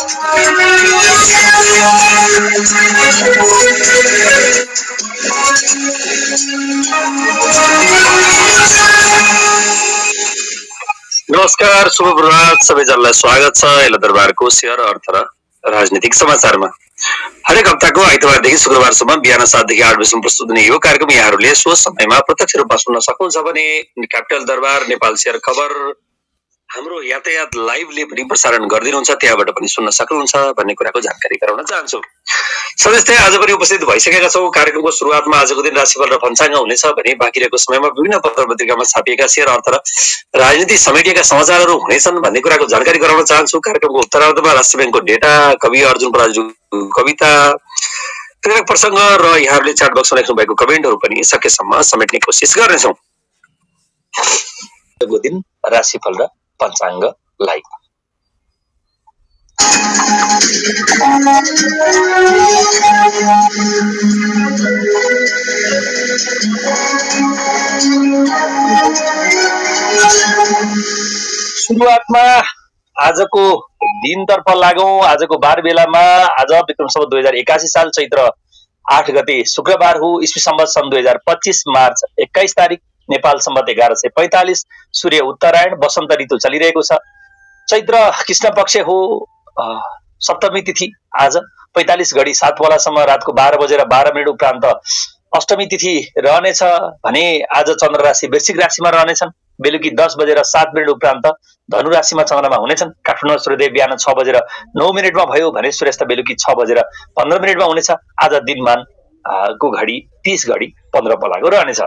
नमस्कार, शुभ प्रभात सबैजनालाई स्वागत छ यला दरबारको शेयर अर्थ र राजनीतिक समाचारमा। हरेक हप्ताको आइतबारदेखि शुक्रबारसम्म बिहान 7 देखि 8 बजेसम्म प्रस्तुत हुने यो कार्यक्रम यहाँहरूले सो समयमा प्रत्यक्ष रूपमा सुन्न सक्नुहुन्छ भने क्यापिटल दरबार नेपाल शेयर खबर हाम्रो यातायात लाइभले पनि प्रसारण गरिदिनुहुन्छ, त्यहाँबाट पनि सुन्न सक्नुहुन्छ भन्ने कुराको जानकारी गराउन चाहन्छु। सदस्य आज पनि उपस्थित भइसकेका छौँ। कार्यक्रमको सुरुवातमा आजको दिन राशिफल र पञ्चाङ्ग हुनेछ भने बाँकी रहेको समयमा विभिन्न पत्र पत्रिकामा छापिएका शेयर अर्थ र राजनीति समेटिएका समाचारहरू हुनेछन् भन्ने कुराको जानकारी गराउन चाहन्छु। कार्यक्रमको उत्तरार्धमा राष्ट्र ब्याङ्कको डेटा, कवि अर्जुन पराजुलीको कविता, प्रेरक प्रसङ्ग र यहाँहरूले च्याट बक्समा लेख्नु भएको कमेन्टहरू पनि सकेसम्म समेट्ने कोसिस गर्नेछौँ। आजको दिन राशिफल र पञ्चाङ्ग लाइभ। सुरुवातमा आजको दिनतर्फ लागौं। आजको बार बेलामा आज विक्रम सम्वत 2081 साल चैत्र 8 गते शुक्रबार हो। ईस्वी सम्वत सन् 2025 मार्च 21 तारिक नेपाल सम्वत 1145 सूर्य उत्तरायण वसन्त ऋतु चलिरहेको छ। चैत्र कृष्ण पक्ष हो। सप्तमी तिथि आज 45 घडी 7 बेलासम्म रातको 12 बजेर 12 मिनट उपरान्त अष्टमी तिथि रहनेछ भने आज चन्द्र राशि वृश्चिक राशिमा रहनेछन्। बेलुकी 10 बजेर 7 मिनट उपरान्त धनु राशिमा चन्द्रमा हुनेछन्। काठमाडौँ सूर्योदय बिहान 6 बजेर 9 मिनटमा भयो भने सूर्यास्त बेलुकी 6 बजेर 15 मिनटमा हुनेछ। आज दिनमान को घडी 30 घडी 15 पलाको रहनेछ।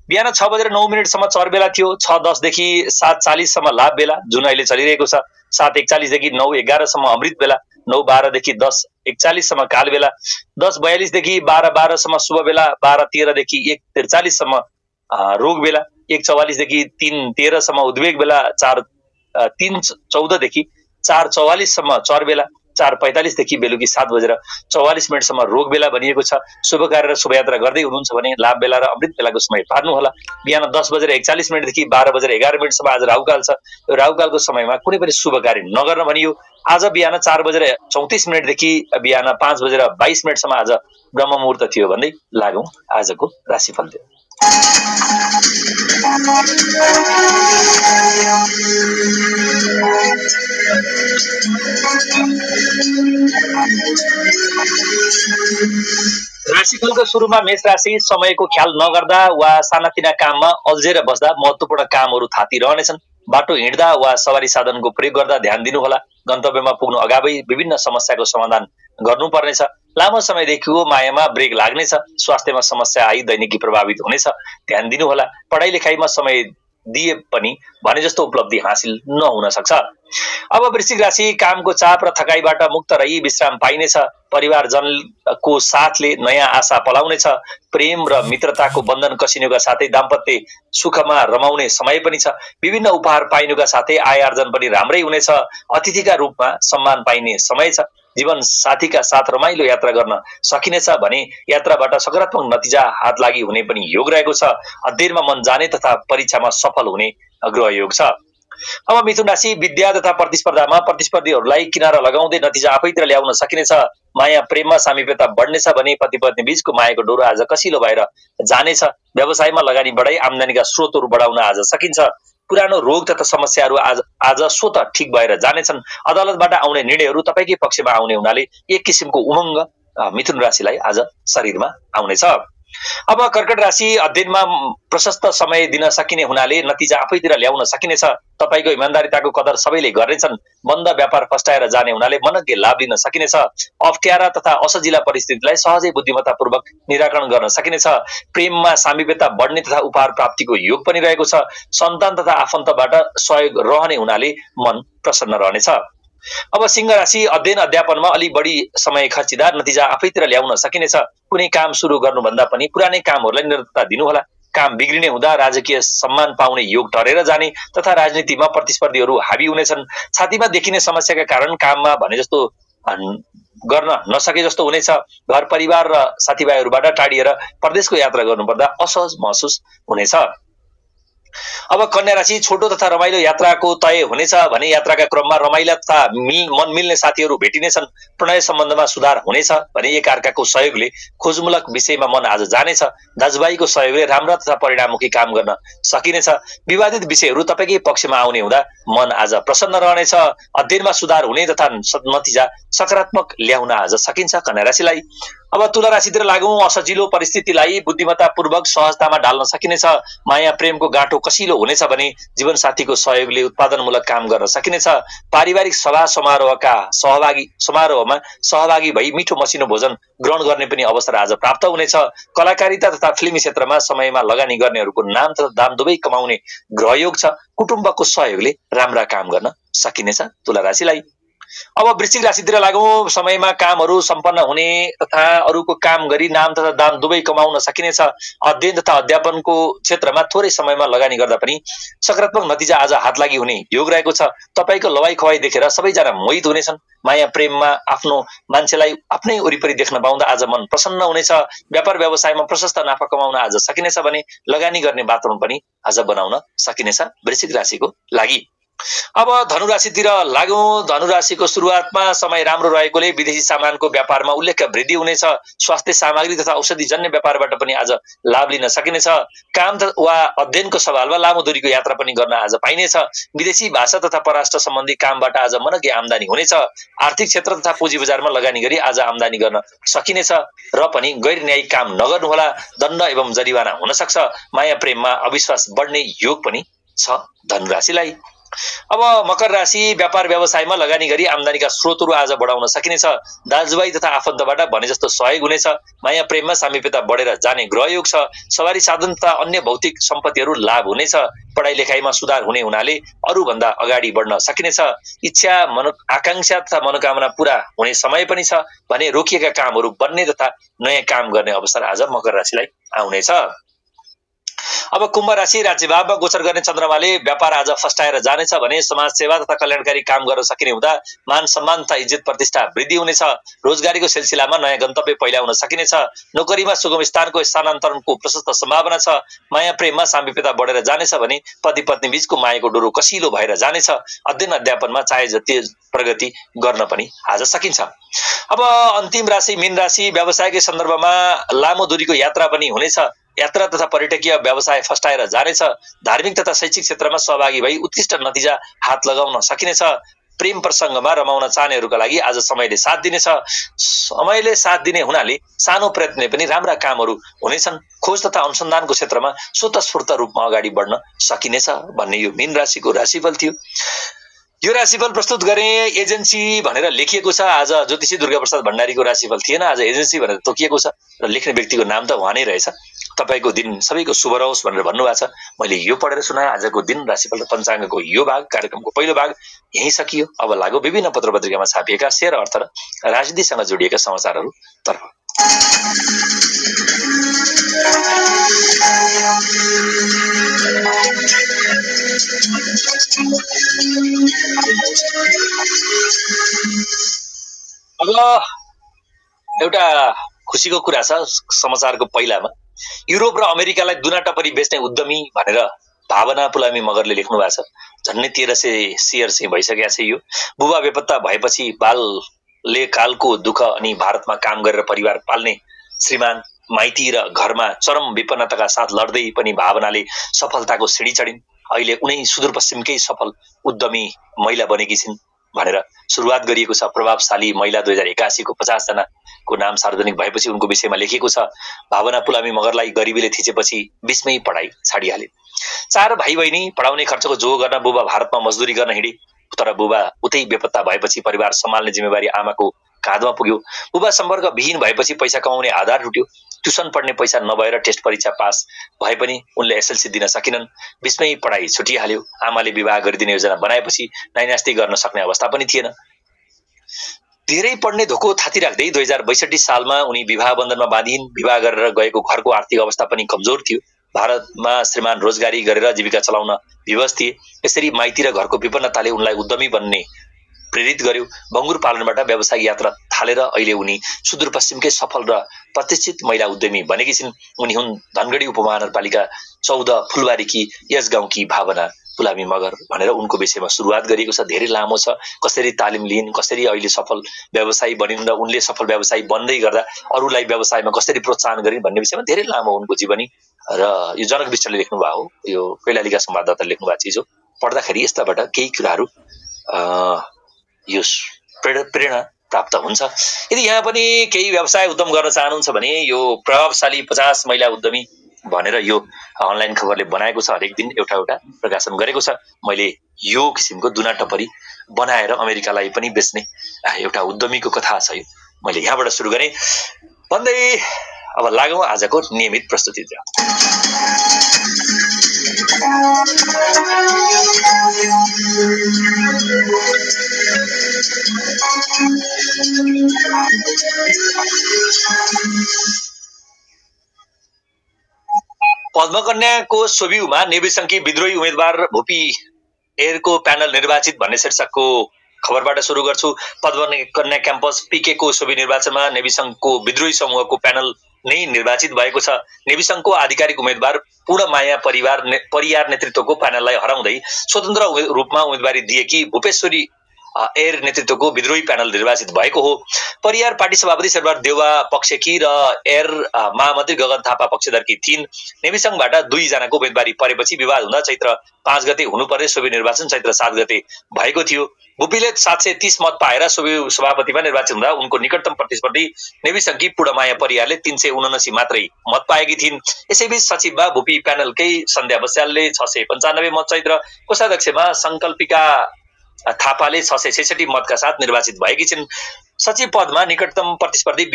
बिहान 6 बजेर 9 मिनटसम्म चर बेला थियो। 6:10 देखि 7:40 सम्म लाभ बेला जुन अहिले चलिरहेको छ। 7:41 देखि 9:11 सम्म अमृत बेला, 9:12 देखि 10:41 सम्म काल बेला, 10:42 देखि 12:12 सम्म शुभ बेला, 12:13 देखि 1:43 सम्म रोग बेला, 1:44 देखि 3:13 सम्म उद्वेग बेला, 3:14 देखि 4:44 सम्म चर बेला, 4:45 देखि बेलुकी 7 बजेर 44 मिनटसम्म रोग बेला भनिएको छ। शुभ कार्य र शुभयात्रा गर्दै हुनुहुन्छ भने लाभ बेला र अमृत बेलाको समय पार्नु होला। बिहान 10 बजेर 41 मिनटदेखि 12 बजेर 11 मिनटसम्म आज राहुकाल छ। यो राहुकालको समयमा कुनै पनि शुभ कार्य नगर्न भनियो। आज बिहान 4 बजेर 34 मिनटदेखि बिहान 5 बजेर 22 मिनटसम्म आज ब्रह्म मुहुर्त थियो भन्दै लागौं आजको राशिफलतिर। राशिफलको सुरुमा मेष राशि समयको ख्याल नगर्दा वा सानातिना काममा अल्झेर बस्दा महत्त्वपूर्ण कामहरू थाती रहनेछन्। बाटो हिँड्दा वा सवारी साधनको प्रयोग गर्दा ध्यान दिनुहोला। गन्तव्यमा पुग्नु अगावै विभिन्न समस्याको समाधान गर्नुपर्नेछ। लामो समयदेखिको मायामा ब्रेक लाग्नेछ। स्वास्थ्यमा समस्या आई दैनिकी प्रभावित हुनेछ, ध्यान दिनुहोला। पढाइ लेखाइमा समय दिए पनि भने जस्तो उपलब्धि हासिल नहुन सक्छ। अब वृश्चिक राशि कामको चाप र थकाइबाट मुक्त रही विश्राम पाइनेछ। परिवारजनको साथले नयाँ आशा पलाउनेछ। प्रेम र मित्रताको बन्धन कसिनुका साथै दाम्पत्य सुखमा रमाउने समय पनि छ। विभिन्न उपहार पाइनुका साथै आय आर्जन पनि राम्रै हुनेछ। अतिथिका रूपमा सम्मान पाइने समय छ। जीवन साथीका साथ रमाइलो यात्रा गर्न सकिनेछ भने यात्राबाट सकारात्मक नतिजा हात लागि हुने पनि योग रहेको छ। अध्ययनमा मन जाने तथा परीक्षामा सफल हुने ग्रह योग छ। अब मिथुन राशि विद्या तथा प्रतिस्पर्धामा प्रतिस्पर्धीहरूलाई किनारा लगाउँदै नतिजा आफैतिर ल्याउन सकिनेछ। माया प्रेममा सामिप्यता बढ्नेछ भने पति पत्नी बीचको मायाको डोरो आज कसिलो भएर जानेछ। व्यवसायमा लगानी बढाई आम्दानीका स्रोतहरू बढाउन आज सकिन्छ। पुरानो रोग तथा समस्याहरू आज स्वतः ठिक भएर जानेछन्। अदालतबाट आउने निर्णयहरू तपाईँकै पक्षमा आउने हुनाले एक किसिमको उमङ्ग मिथुन राशिलाई आज शरीरमा आउनेछ। अब कर्कट राशि अध्ययनमा प्रशस्त समय दिन सकिने हुनाले नतिजा आफैतिर ल्याउन सकिनेछ। तपाईको इमानदारीताको कदर सबैले गर्नेछन्। बन्द व्यापार फस्टाएर जाने हुनाले मनज्ञ लाभ लिन सकिनेछ। अप्ठ्यारा तथा असजिला परिस्थितिलाई सहजै बुद्धिमत्तापूर्वक निराकरण गर्न सकिनेछ। प्रेममा सामिप्यता बढ्ने तथा उपहार प्राप्तिको योग पनि रहेको छ। सन्तान तथा आफन्तबाट सहयोग रहने हुनाले मन प्रसन्न रहनेछ। अब सिंह राशि अध्ययन अध्यापनमा अलि बढी समय खर्चिँदा नतिजा आफैतिर ल्याउन सकिनेछ। कुनै काम सुरु गर्नुभन्दा पनि पुरानै कामहरूलाई निरन्तरता दिनुहोला। काम बिग्रिने हुँदा राजकीय सम्मान पाउने योग टरेर जाने तथा राजनीतिमा प्रतिस्पर्धीहरू हावी हुनेछन्। छातीमा देखिने समस्याका कारण काममा भने जस्तो गर्न नसके जस्तो हुनेछ। घर परिवार र साथीभाइहरूबाट टाढिएर परदेशको यात्रा गर्नुपर्दा असहज महसुस हुनेछ। अब कन्या राशि छोटो तथा रमाइलो यात्राको तय हुनेछ भने यात्राका क्रममा रमाइला तथा मन मिल्ने साथीहरू भेटिनेछन्। प्रणय सम्बन्धमा सुधार हुनेछ भने एकअर्काको सहयोगले खोजमूलक विषयमा मन आज जानेछ। दाजुभाइको सहयोगले राम्रा तथा परिणाममुखी काम गर्न सकिनेछ। विवादित विषयहरू तपाईँकै पक्षमा आउने हुँदा मन आज प्रसन्न रहनेछ। अध्ययनमा सुधार हुने तथा नतिजा सकारात्मक ल्याउन आज सकिन्छ कन्या राशिलाई। अब तुला राशितिर लागौं। असजिलो परिस्थितिलाई बुद्धिमत्तापूर्वक सहजतामा डाल्न सकिनेछ। माया प्रेमको गाँठो कसिलो हुनेछ भने जीवनसाथीको सहयोगले उत्पादनमूलक काम गर्न सकिनेछ। पारिवारिक सभा समारोहमा सहभागी भई मिठो मसिनो भोजन ग्रहण गर्ने पनि अवसर आज प्राप्त हुनेछ। कलाकारिता तथा फिल्मी क्षेत्रमा समयमा लगानी गर्नेहरूको नाम तथा दाम दुवै कमाउने ग्रहयोग छ। कुटुम्बको सहयोगले राम्रा काम गर्न सकिनेछ तुला राशिलाई। अब वृश्चिक राशितिर लागौं। समयमा कामहरू सम्पन्न हुने तथा अरूको काम गरी नाम तथा दाम दुवै कमाउन सकिनेछ। अध्ययन तथा अध्यापनको क्षेत्रमा थोरै समयमा लगानी गर्दा पनि सकारात्मक नतिजा आज हात लागि हुने योग रहेको छ। तपाईको लवाई खवाई देखेर सबैजना मोहित हुनेछन्। माया प्रेममा आफ्नो मान्छेलाई आफ्नै वरिपरि देख्न पाउँदा आज मन प्रसन्न हुनेछ। व्यापार व्यवसायमा प्रशस्त नाफा कमाउन आज सकिनेछ भने लगानी गर्ने वातावरण पनि आज बनाउन सकिनेछ वृश्चिक राशिको लागि। अब धनुराशितिर लागौं। धनुराशिको सुरुवातमा समय राम्रो रहेकोले विदेशी सामानको व्यापारमा उल्लेख्य वृद्धि हुनेछ। स्वास्थ्य सामग्री तथा औषधिजन्य व्यापारबाट पनि आज लाभ लिन सकिनेछ। काम वा अध्ययनको सवालमा लामो दूरीको यात्रा पनि गर्न आज पाइनेछ। विदेशी भाषा तथा परराष्ट्र सम्बन्धी कामबाट आज मनकी आम्दानी हुनेछ। आर्थिक क्षेत्र तथा पुँजी बजारमा लगानी गरी आज आम्दानी गर्न सकिनेछ र पनि गैर न्यायिक काम नगर्नुहोला, दण्ड एवं जरिवाना हुन सक्छ। माया प्रेममा अविश्वास बढ्ने योग पनि छ धनुराशिलाई। अब मकर राशि व्यापार व्यवसायमा लगानी गरी आम्दानीका स्रोतहरू आज बढाउन सकिनेछ। दाजुभाइ तथा आफन्तबाट भने जस्तो सहयोग हुनेछ। माया प्रेममा सामिप्यता बढेर जाने ग्रहयोग छ। सवारी साधन तथा अन्य भौतिक सम्पत्तिहरू लाभ हुनेछ। पढाइ लेखाइमा सुधार हुने हुनाले अरूभन्दा अगाडि बढ्न सकिनेछ। इच्छा आकांक्षा तथा मनोकामना पूरा हुने समय पनि छ भने रोकिएका कामहरू बन्ने तथा नयाँ काम गर्ने अवसर आज मकर राशिलाई आउनेछ। अब कुम्भ राशि राज्यभावमा गोचर गर्ने चन्द्रमाले व्यापार आज फस्टाएर जानेछ भने समाज सेवा तथा कल्याणकारी काम गर्न सकिने हुँदा मान सम्मान तथा इज्जत प्रतिष्ठा वृद्धि हुनेछ। रोजगारीको सिलसिलामा नयाँ गन्तव्य पहिल्याउन सकिनेछ। नोकरीमा सुगम स्थानको स्थानान्तरणको प्रशस्त सम्भावना छ। माया प्रेममा सामिप्यता बढेर जानेछ भने पति पत्नी बीचको मायाको डोरो कसिलो भएर जानेछ। अध्ययन अध्यापनमा चाहे जति प्रगति गर्न पनि आज सकिन्छ। अब अन्तिम राशि मीन राशि व्यवसायकै सन्दर्भमा लामो दूरीको यात्रा पनि हुनेछ। यात्रा तथा पर्यटकीय व्यवसाय फस्टाएर जानेछ। धार्मिक तथा शैक्षिक क्षेत्रमा सहभागी भई उत्कृष्ट नतिजा हात लगाउन सकिनेछ। प्रेम प्रसङ्गमा रमाउन चाहनेहरूका लागि आज समयले साथ दिनेछ। समयले साथ दिने हुनाले सानो प्रयत्नले पनि राम्रा कामहरू हुनेछन्। खोज तथा अनुसन्धानको क्षेत्रमा स्वतस्फूर्त रूपमा अगाडि बढ्न सकिनेछ भन्ने यो मीन राशिको राशिफल थियो। यो राशिफल प्रस्तुत गरे एजेन्सी भनेर लेखिएको छ। आज ज्योतिषी दुर्गा प्रसाद भण्डारीको राशिफल थिएन, आज एजेन्सी भनेर तोकिएको छ र लेख्ने व्यक्तिको नाम त उहाँ नै रहेछ। तपाईको दिन सबैको शुभ रहोस् भनेर भन्नुभएको छ। मैले यो पढेर सुनाएँ। आजको दिन राशिफल र पञ्चाङ्गको यो भाग कार्यक्रमको पहिलो भाग यही सकियो। अब लागो विभिन्न पत्र पत्रिकामा छापिएका शेयर अर्थ र राजनीतिसँग जोडिएका समाचारहरू तर्फ। अब एउटा खुसीको कुरा छ समाचारको पहिलामा। युरोप र अमेरिकालाई दुना टपरी बेच्ने उद्यमी भनेर भावना पुलामी मगरले लेख्नु भएको छ। झन्नै 1300 शेयर चाहिँ भइसकेको छ। यो बुबा बेपत्ता भएपछि बालले कालको दुःख अनि भारतमा काम गरेर परिवार पाल्ने श्रीमान माइती र घरमा चरम विपन्नताका साथ लड्दै पनि भावनाले सफलताको सिडी चढिन्। अहिले उनै सुदूरपश्चिमकै सफल उद्यमी महिला बनेकी छिन् भनेर सुरुवात गरिएको छ। प्रभावशाली महिला 2081 को 50 जनाको नाम सार्वजनिक भएपछि उनको विषयमा लेखिएको छ। भावना पुलामी मगरलाई गरिबीले थिचेपछि बीचमै पढाइ छाडिहाले। 4 भाइ बहिनी पढाउने खर्चको जोग गर्न बुबा भारतमा मजदुरी गर्न हिँडे, तर बुबा उतै बेपत्ता भएपछि परिवार सम्हाल्ने जिम्मेवारी आमाको काँधमा पुग्यो। बुबा सम्पर्क विहीन भएपछि पैसा कमाउने आधार टुट्यो। ट्युसन पढ्ने पैसा नभएर टेस्ट परीक्षा पास भए पनि उनले एसएलसी दिन सकिनन्। बीचमै पढाइ छुटिहाल्यो। आमाले विवाह गरिदिने योजना बनाएपछि नाइनास्ती गर्न सक्ने अवस्था पनि थिएन। धेरै पढ्ने धोको थाती राख्दै 2062 सालमा उनी विवाह बन्धनमा बाँधिन्। विवाह गरेर गएको घरको आर्थिक अवस्था पनि कमजोर थियो। भारतमा श्रीमान रोजगारी गरेर जीविका चलाउन विवश थिए। यसरी माइती र घरको विपन्नताले उनलाई उद्यमी बन्ने प्रेरित गर्यो। भङ्गुर पालनबाट व्यावसायिक यात्रा थालेर अहिले उनी सुदूरपश्चिमकै सफल र प्रतिष्ठित महिला उद्यमी बनेकी छिन्। उनी हुन् धनगढी उपमहानगरपालिका 14 फुलबारीकी यस गाउँकी भावना पुलामी मगर भनेर उनको विषयमा सुरुवात गरिएको छ। धेरै लामो छ, कसरी तालिम लिइन्, कसरी अहिले सफल व्यवसायी बनिन् र उनले सफल व्यवसायी बन्दै गर्दा अरूलाई व्यवसायमा कसरी प्रोत्साहन गरिन् भन्ने विषयमा धेरै लामो उनको जीवनी र यो जनक विष्टले लेख्नु भएको हो। यो कैलालीका संवाददाताले लेख्नु भएको चिज हो। पढ्दाखेरि यस्ताबाट केही कुराहरू यो प्रेरणा प्राप्त हुन्छ। यदि यहाँ पनि केही व्यवसाय उद्यम गर्न चाहनुहुन्छ भने यो प्रभावशाली 50 महिला उद्यमी भनेर यो अनलाइन खबरले बनाएको छ। हरेक दिन एउटा प्रकाशन गरेको छ। मैले यो किसिमको दुना टपरी बनाएर अमेरिकालाई पनि बेच्ने एउटा उद्यमीको कथा छ। यो मैले यहाँबाट सुरु गरेँ भन्दै अब लागौँ आजको नियमित प्रस्तुतितिर। पद्मकन्याको सोभिउमा नेविसङ्घकी विद्रोही उम्मेद्वार भूपी एरको प्यानल निर्वाचित भन्ने शीर्षकको खबरबाट सुरु गर्छु। पद्मकन्या क्याम्पस पीकेको सोभि निर्वाचनमा नेविसङ्घको विद्रोही समूहको प्यानल नै निर्वाचित भएको छ। नेविसङ्घको आधिकारिक उम्मेद्वार पूर्णमाया परियार नेतृत्वको प्यानललाई हराउँदै स्वतन्त्र रूपमा उम्मेदवारी दिएकी भूपेश्वरी एर नेतृत्वको विद्रोही प्यानल निर्वाचित भएको हो। परियार पार्टी सभापति शेरबहादुर देउवा पक्षकी र एर महामन्त्री गगन थापा पक्षधरकी थिइन्। नेविसङ्घबाट 2 जनाको उम्मेदवारी परेपछि विवाद हुँदा चैत्र 5 गते हुनुपर्ने सोभि निर्वाचन चैत्र 7 गते भएको थियो। भूपीले 730 मत पाएर सोभि सभापतिमा निर्वाचित हुँदा उनको निकटतम प्रतिस्पर्धी नेविसङ्घकी पूर्णमाया परियारले 379 मात्रै मत पाएकी थिइन्। यसैबीच सचिवमा भूपी प्यानलकै सन्ध्या बस्यालले 695 मत चैत्र कोषाध्यक्षमा संकल्पिका थापाले 666 मतका साथ निर्वाचित भएकी छिन्। सचिव पदमा निकटतम प्रतिस्पर्धी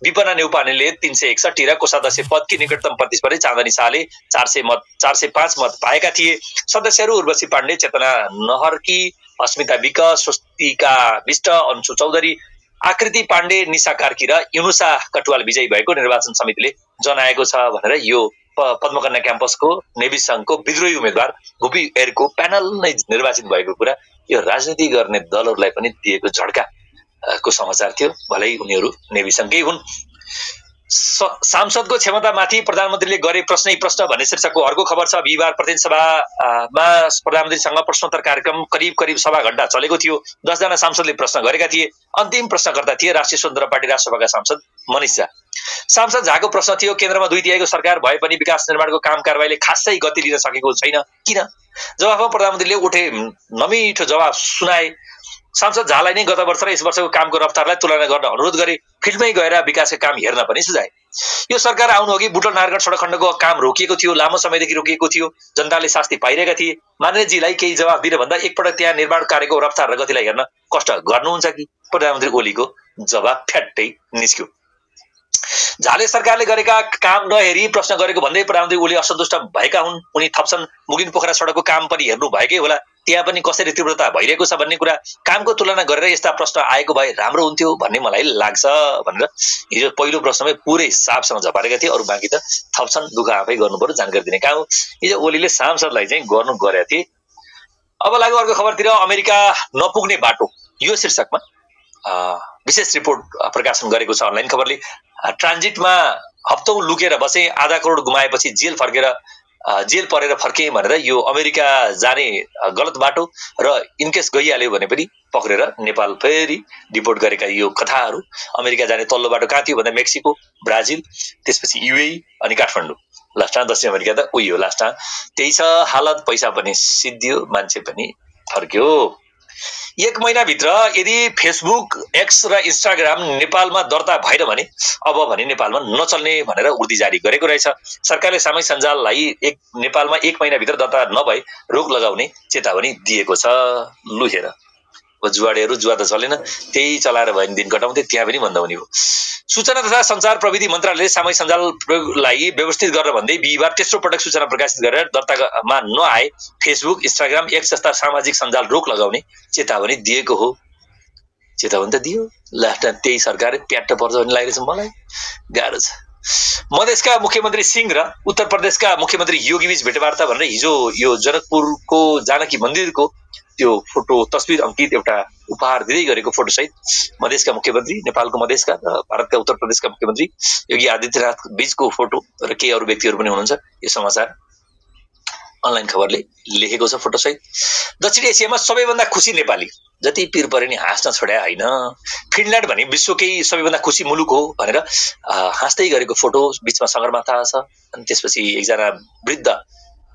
विपना नेउपानेले 361 र कोषाध्यक्ष पदकी निकटतम प्रतिस्पर्धी चाँदनी शाहले 405 मत पाएका थिए। सदस्यहरू उर्वशी पाण्डे, चेतना नहरकी, अस्मिता विक, स्वस्तिका विष्ट, अंशु चौधरी, आकृति पाण्डे, निशा कार्की र युनुसा कटुवाल विजयी भएको निर्वाचन समितिले जनाएको छ भनेर यो पद्मकन्या क्याम्पसको नेविसङ्घको विद्रोही उम्मेद्वार भूपी एरको प्यानल नै निर्वाचित भएको कुरा यो राजनीति गर्ने दलहरूलाई पनि दिएको झड्का को समाचार थियो। भलै उनीहरू नेविसङ्घकै हुन्। सांसदको क्षमतामाथि प्रधानमन्त्रीले गरे प्रश्नै प्रश्न भन्ने शीर्षकको अर्को खबर छ। बिहिबार प्रतिनिधि सभामा प्रधानमन्त्रीसँग प्रश्नोत्तर कार्यक्रम करिब सभा घण्टा चलेको थियो। 10 जना सांसदले प्रश्न गरेका थिए। अन्तिम प्रश्नकर्ता थिए राष्ट्रिय स्वतन्त्र पार्टी राष्ट्रसभाका सांसद मनिष झा। सांसद झाको प्रश्न थियो, केन्द्रमा 2 तिहाईको सरकार भए पनि विकास निर्माणको काम कारबाहीले खासै गति लिन सकेको छैन, किन? जवाफमा प्रधानमन्त्रीले उठे नमिठो जवाफ सुनाए। सांसद झालाई नै गत वर्ष र यस वर्षको कामको रफ्तारलाई तुलना गर्न अनुरोध गरे। फिल्डमै गएर विकासको काम हेर्न पनि सुझाए। यो सरकार आउनु अघि बुटोल नारायणगढ सडक खण्डको काम रोकिएको थियो, लामो समयदेखि रोकिएको थियो। जनताले शास्ति पाइरहेका थिए। माननीयजीलाई केही जवाफ दिन भन्दा एकपटक त्यहाँ निर्माण कार्यको रफ्तार र गतिलाई हेर्न कष्ट गर्नुहुन्छ कि? प्रधानमन्त्री ओलीको जवाफ फ्याट्टै निस्क्यो। झाले सरकारले गरेका काम नहेरी प्रश्न गरेको भन्दै प्रधानमन्त्री ओली असन्तुष्ट भएका हुन्। उनी थप्छन्, मुगिन पोखरा सडकको काम पनि हेर्नु भएकै होला, त्यहाँ पनि कसरी तीव्रता भइरहेको छ भन्ने कुरा कामको तुलना गरेर यस्ता प्रश्न आएको भए राम्रो हुन्थ्यो भन्ने मलाई लाग्छ भनेर हिजो पहिलो प्रश्नमै पुरै साफसँग झपारेका थिए। अरू बाँकी त थप्छन्, दुःख आफै गर्नु पर्यो, जानकारी दिने काम हो। हिजो ओलीले सांसदलाई चाहिँ गर्नु गरेका थिए। अब लाग्यो अर्को खबरतिर। अमेरिका नपुग्ने बाटो यो शीर्षकमा विशेष रिपोर्ट प्रकाशन गरेको छ अनलाइन खबरले। ट्रान्जिटमा हप्तौं लुकेर बसे, आधा करोड गुमाएपछि जेल परेर फर्के भनेर यो अमेरिका जाने गलत बाटो र इनकेस गइहाल्यो भने पनि पक्रेर नेपाल फेरि डिपोर्ट गरेका यो कथाहरू। अमेरिका जाने तल्लो बाटो कहाँ थियो भन्दा मेक्सिको, ब्राजिल, त्यसपछि युएई अनि काठमाडौँ। लास्टमा दक्षिण अमेरिका त उही हो। लास्टमा त्यही छ हालत। पैसा पनि सिद्धियो, मान्छे पनि फर्क्यो। 1 महिनाभित्र यदि फेसबुक, एक्स र इन्स्टाग्राम नेपालमा दर्ता भएन भने अब भने नेपालमा नचल्ने भनेर उर्दी जारी गरेको रहेछ। सरकारले सामाजिक सञ्जाललाई नेपालमा 1 महिनाभित्र दर्ता नभए रोक लगाउने चेतावनी दिएको छ। लु हेर, जुवाडेहरू जुवा त चलेन, त्यही चलाएर भयो भने दिन कटाउँथे, त्यहाँ पनि भन्दा हुने हो। सूचना तथा सञ्चार प्रविधि मन्त्रालयले सामाजिक सञ्जाल प्रयोगलाई व्यवस्थित गर्न भन्दै बिहिबार तेस्रो पटक सूचना प्रकाशित गरेर दर्तामा नआए फेसबुक, इन्स्टाग्राम, एक्स जस्ता सामाजिक सञ्जाल रोक लगाउने चेतावनी दिएको हो। चेतावनी त दियो, लास्टमा त्यही सरकारले प्याट्ट पर्छ भन्ने लागिरहेछ मलाई। गाह्रो छ। मधेसका मुख्यमन्त्री सिंह र उत्तर प्रदेशका मुख्यमन्त्री योगीबीच भेटवार्ता भनेर हिजो यो जनकपुरको जानकी मन्दिरको त्यो फोटो तस्बिर अंकित एउटा उपहार दिँदै गरेको फोटोसहित मधेसका मुख्यमन्त्री, नेपालको मधेसका र भारतका उत्तर प्रदेशका मुख्यमन्त्री योगी आदित्यनाथ बीचको फोटो र केही अरू व्यक्तिहरू पनि हुनुहुन्छ। यो समाचार अनलाइन खबरले लेखेको छ फोटोसहित। दक्षिण एसियामा सबैभन्दा खुसी नेपाली, जति पिर परे नि हाँस्न छोड्या होइन। फिनल्यान्ड भने विश्वकै सबैभन्दा खुसी मुलुक हो भनेर हाँस्दै गरेको फोटो, बीचमा सगरमाथा छ अनि त्यसपछि एकजना वृद्ध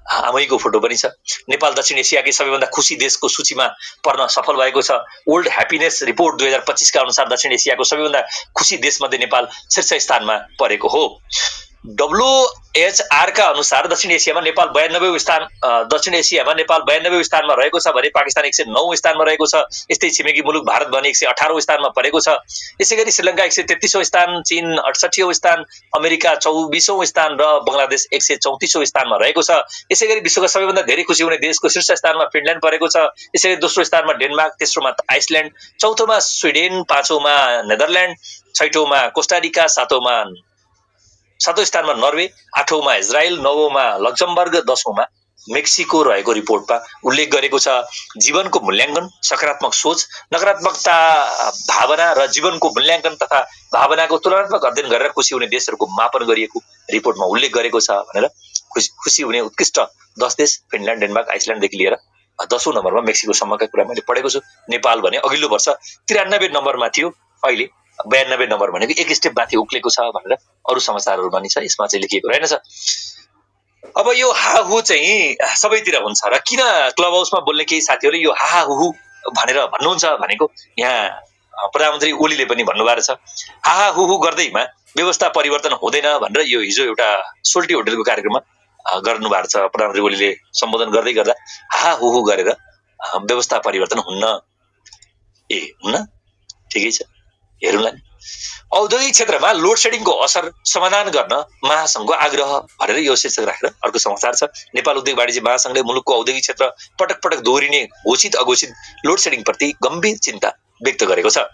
आमैको फोटो पनि छ। नेपाल दक्षिण एसियाकै सबैभन्दा खुसी देशको सूचीमा पर्न सफल भएको छ। वर्ल्ड ह्याप्पिनेस रिपोर्ट 2025 का अनुसार दक्षिण एसियाको सबैभन्दा खुसी देशमध्ये नेपाल शीर्ष स्थानमा परेको हो। WHR का अनुसार दक्षिण एसियामा नेपाल 92औं स्थानमा रहेको छ भने पाकिस्तान 109औं स्थानमा रहेको छ। यस्तै छिमेकी मुलुक भारत भने 118औं स्थानमा परेको छ। यसैगरी श्रीलङ्का 133औं स्थान, चीन 68औं स्थान, अमेरिका 24औं स्थान र बंगलादेश 134औं स्थानमा रहेको छ। यसैगरी विश्वका सबैभन्दा धेरै खुसी हुने देशको शीर्ष स्थानमा फिनल्यान्ड परेको छ। यसैगरी दोस्रो स्थानमा डेनमार्क, तेस्रोमा आइसल्यान्ड, चौथोमा स्विडेन, पाँचौंमा नेदरल्यान्ड, छैठौंमा कोस्टारिका, सातौं स्थानमा नर्वे, आठौंमा इजरायल, नवौंमा लक्जमबर्ग, 10औंमा मेक्सिको रहेको रिपोर्टमा उल्लेख गरेको छ। जीवनको मूल्याङ्कन, सकारात्मक सोच, नकारात्मकता भावना र जीवनको मूल्याङ्कन तथा भावनाको तुलनात्मक अध्ययन गरेर खुसी हुने देशहरूको मापन गरिएको रिपोर्टमा उल्लेख गरेको छ भनेर खुसी हुने उत्कृष्ट 10 देश फिनल्यान्ड, डेनमार्क, आइसल्यान्डदेखि लिएर 10औं नम्बरमा मेक्सिकोसम्मका कुरा मैले पढेको छु। नेपाल भने अघिल्लो वर्ष 93 नम्बरमा थियो, अहिले 92 नम्बर भनेको एक स्टेप माथि उक्लेको छ भनेर अरू समाचारहरू पनि छ, यसमा चाहिँ लेखिएको रहेनछ। अब यो हाहु चाहिँ सबैतिर हुन्छ र किन क्लब हाउसमा बोल्ने केही साथीहरूले यो हाहाहुहु भनेर भन्नुहुन्छ भनेको यहाँ प्रधानमन्त्री ओलीले पनि भन्नुभएको छ। हाहाहुहु गर्दैमा व्यवस्था परिवर्तन हुँदैन भनेर यो हिजो एउटा सोल्टी होटलको कार्यक्रममा गर्नुभएको छ। प्रधानमन्त्री ओलीले सम्बोधन गर्दै गर्दा हाहाहुहु गरेर व्यवस्था परिवर्तन हुन्न। हुन्न, ठिकै छ, हेरौँला। औद्योगिक क्षेत्रमा लोड सेडिङको असर समाधान गर्न महासंघको आग्रह भनेर यो शीर्षक राखेर अर्को समाचार छ। नेपाल उद्योग वाणिज्य महासंघले मुलुकको औद्योगिक क्षेत्र पटक पटक दोहोरिने घोषित अघोषित लोड सेडिङ प्रति गम्भीर चिन्ता व्यक्त गरेको छ।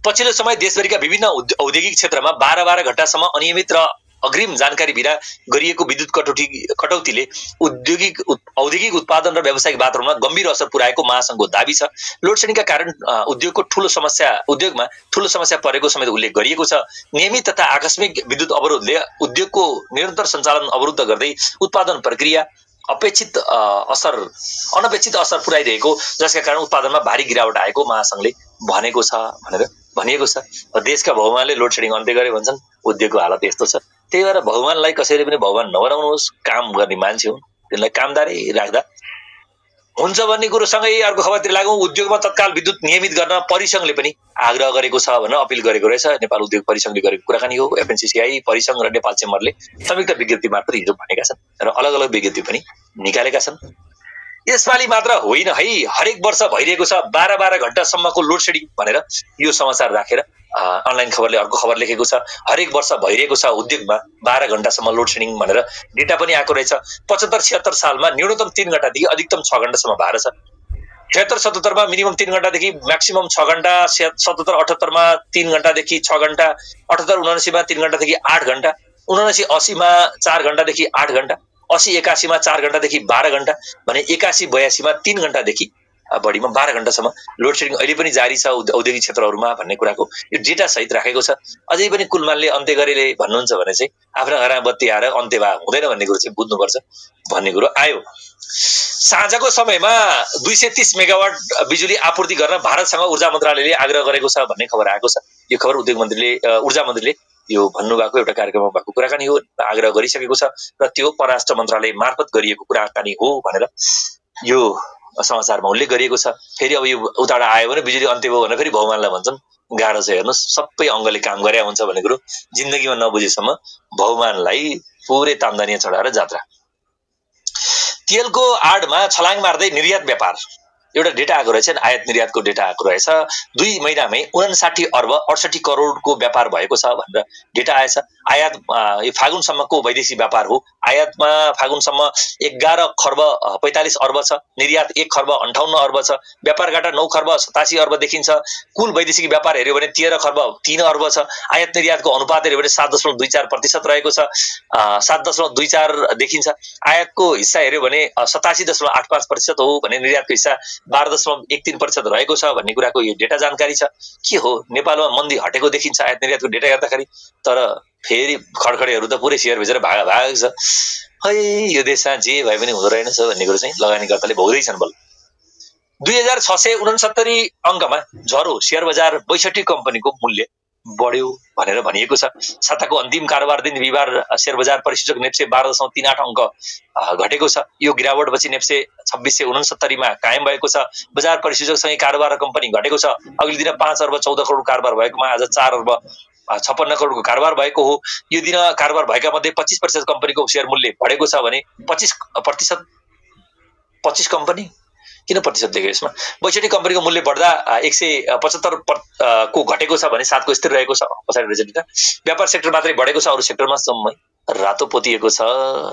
पछिल्लो समय देशभरिका विभिन्न औद्योगिक क्षेत्रमा 12 घण्टासम्म अनियमित र अग्रिम जानकारी बिना गरिएको विद्युत कटौतीले औद्योगिक उत्पादन र व्यावसायिक वातावरणमा गम्भीर असर पुर्याएको महासंघको दाबी छ। लोड सेडिङका कारण उद्योगमा ठूलो समस्या परेको समेत उल्लेख गरिएको छ। नियमित तथा आकस्मिक विद्युत अवरोधले उद्योगको निरन्तर सञ्चालन अवरुद्ध गर्दै उत्पादन प्रक्रिया अनपेक्षित असर पुर्याइरहेको, जसका कारण उत्पादनमा भारी गिरावट आएको महासंघले भनेको छ भनेर भनिएको छ। देशका भगवानले लोड सेडिङ अन्त्य गरे भन्छन्, उद्योगको हालत यस्तो छ। त्यही भएर भगवानलाई कसैले पनि भगवान नबनाउनुहोस्, काम गर्ने मान्छे हुन्, त्यसलाई कामदारै राख्दा हुन्छ भन्ने कुरोसँगै अर्को खबरतिर लागौँ। उद्योगमा तत्काल विद्युत नियमित गर्न परिसंघले पनि आग्रह गरेको छ भनेर अपिल गरेको रहेछ। नेपाल उद्योग परिसंघले गरेको कुराकानी हो। एफएनसीसीआई, परिसंघ र नेपाल चेम्बरले संयुक्त विज्ञप्ति मार्फत हिजो भनेका छन् र अलग अलग विज्ञप्ति पनि निकालेका छन्। यसपालि मात्र होइन है, हरेक वर्ष भइरहेको छ 12 घण्टासम्मको लोड सेडिङ भनेर यो समाचार राखेर अनलाइन खबरले अर्को खबर लेखेको छ। हरेक वर्ष भइरहेको छ उद्योगमा 12 घण्टासम्म लोड सेडिङ भनेर डेटा पनि आएको रहेछ। 75-76 सालमा न्यूनतम 3 घण्टादेखि अधिकतम 6 घण्टासम्म भएको छ। 76-77 मा मिनिमम 3 घण्टादेखि म्याक्सिमम 6 घण्टा, 77-78 मा 3 घण्टादेखि 6 घण्टा, 78-79 मा 3 घण्टादेखि 8 घण्टा, 79-80 मा 4 घण्टादेखि 8 घण्टा, 80-81 मा 4 घण्टादेखि 12 घण्टा भने 81-82 मा 3 घण्टादेखि बढीमा 12 घण्टासम्म लोड सेडिङ अहिले पनि जारी छ औद्योगिक क्षेत्रहरूमा भन्ने कुराको यो डेटा सहित राखेको छ। अझै पनि कुलमानले अन्त्य गरेले भन्नुहुन्छ भने चाहिँ आफ्ना घरमा बत्ती आएर अन्त्य भए हुँदैन भन्ने कुरो चाहिँ बुझ्नुपर्छ भन्ने कुरो आयो। साँझको समयमा 230 मेगावाट बिजुली आपूर्ति गर्न भारतसँग ऊर्जा मन्त्रालयले आग्रह गरेको छ भन्ने खबर आएको छ। यो खबर ऊर्जा मन्त्रीले यो भन्नुभएको एउटा कार्यक्रममा भएको कुराकानी हो, आग्रह गरिसकेको छ र त्यो परराष्ट्र मन्त्रालय मार्फत गरिएको कुराकानी हो भनेर यो समाचारमा उल्लेख गरिएको छ। फेरि अब यो उताबाट आयो भने बिजुली अन्त्य भयो भने फेरि भगवानलाई भन्छन्, गाह्रो छ हेर्नुहोस्, सबै अङ्गले काम गरे हुन्छ भन्ने कुरो जिन्दगीमा नबुझेसम्म भगवानलाई पुरै तामदानिया चढाएर जात्रा। तेलको आडमा छलाङ मार्दै निर्यात व्यापार एउटा डेटा आएको रहेछ, आयात निर्यातको डेटा आएको रहेछ। 2 महिनामै 59 अर्ब 68 करोडको व्यापार भएको छ भनेर डेटा आएछ। आयात यो फागुनसम्मको वैदेशिक व्यापार हो। आयातमा फागुनसम्म 11 खर्ब 45 अर्ब छ, निर्यात 1 खर्ब 58 अर्ब छ, व्यापार घाटा 9 खर्ब 87 अर्ब देखिन्छ। कुल वैदेशिक व्यापार हेर्यो भने 13 खर्ब 3 अर्ब छ। आयात निर्यातको अनुपात हेर्यो भने 7.24% रहेको छ, 7.24 देखिन्छ। आयातको हिस्सा हेर्यो भने 87.85% हो भने निर्यातको हिस्सा 12.13% रहेको छ भन्ने कुराको यो डेटा जानकारी छ। के हो नेपालमा मन्दी हटेको देखिन्छ आयात निर्यातको डेटा हेर्दाखेरि, तर फेरि खडखडेहरू त पुरै सेयर बेचेर भागेको छ। है यो देशमा जे भए पनि हुँदो रहेनछ भन्ने कुरो चाहिँ लगानीकर्ताले भोग्दैछन्। बल 2669 अङ्कमा झरो शेयर बजार 62 कम्पनीको मूल्य बढ्यो भनेर भनिएको छ। साताको अन्तिम कारोबार दिन बिहिबार शेयर बजार परिसूचक नेप्से 12.38 अङ्क घटेको छ। यो गिरावटपछि नेप्से 2669 मा कायम भएको छ। बजार परिसूचकसँगै कारोबार र कम्पनी घटेको छ। अघिल्लो दिन 5 अर्ब 14 करोड कारोबार भएकोमा आज 4 अर्ब 56 करोडको कारोबार भएको हो। यो दिन कारोबार भएका मध्ये 25% कम्पनीको शेयर मूल्य बढेको छ भने 25 कम्पनी किन प्रतिशत देख्यो यसमा? 62 कम्पनीको मूल्य बढ्दा 175 को घटेको छ भने 7 को स्थिर रहेको छ। पछाडि रिजल्ट व्यापार सेक्टर मात्रै बढेको छ, अरु सेक्टरमा जम्मै रातो पोतिएको छ।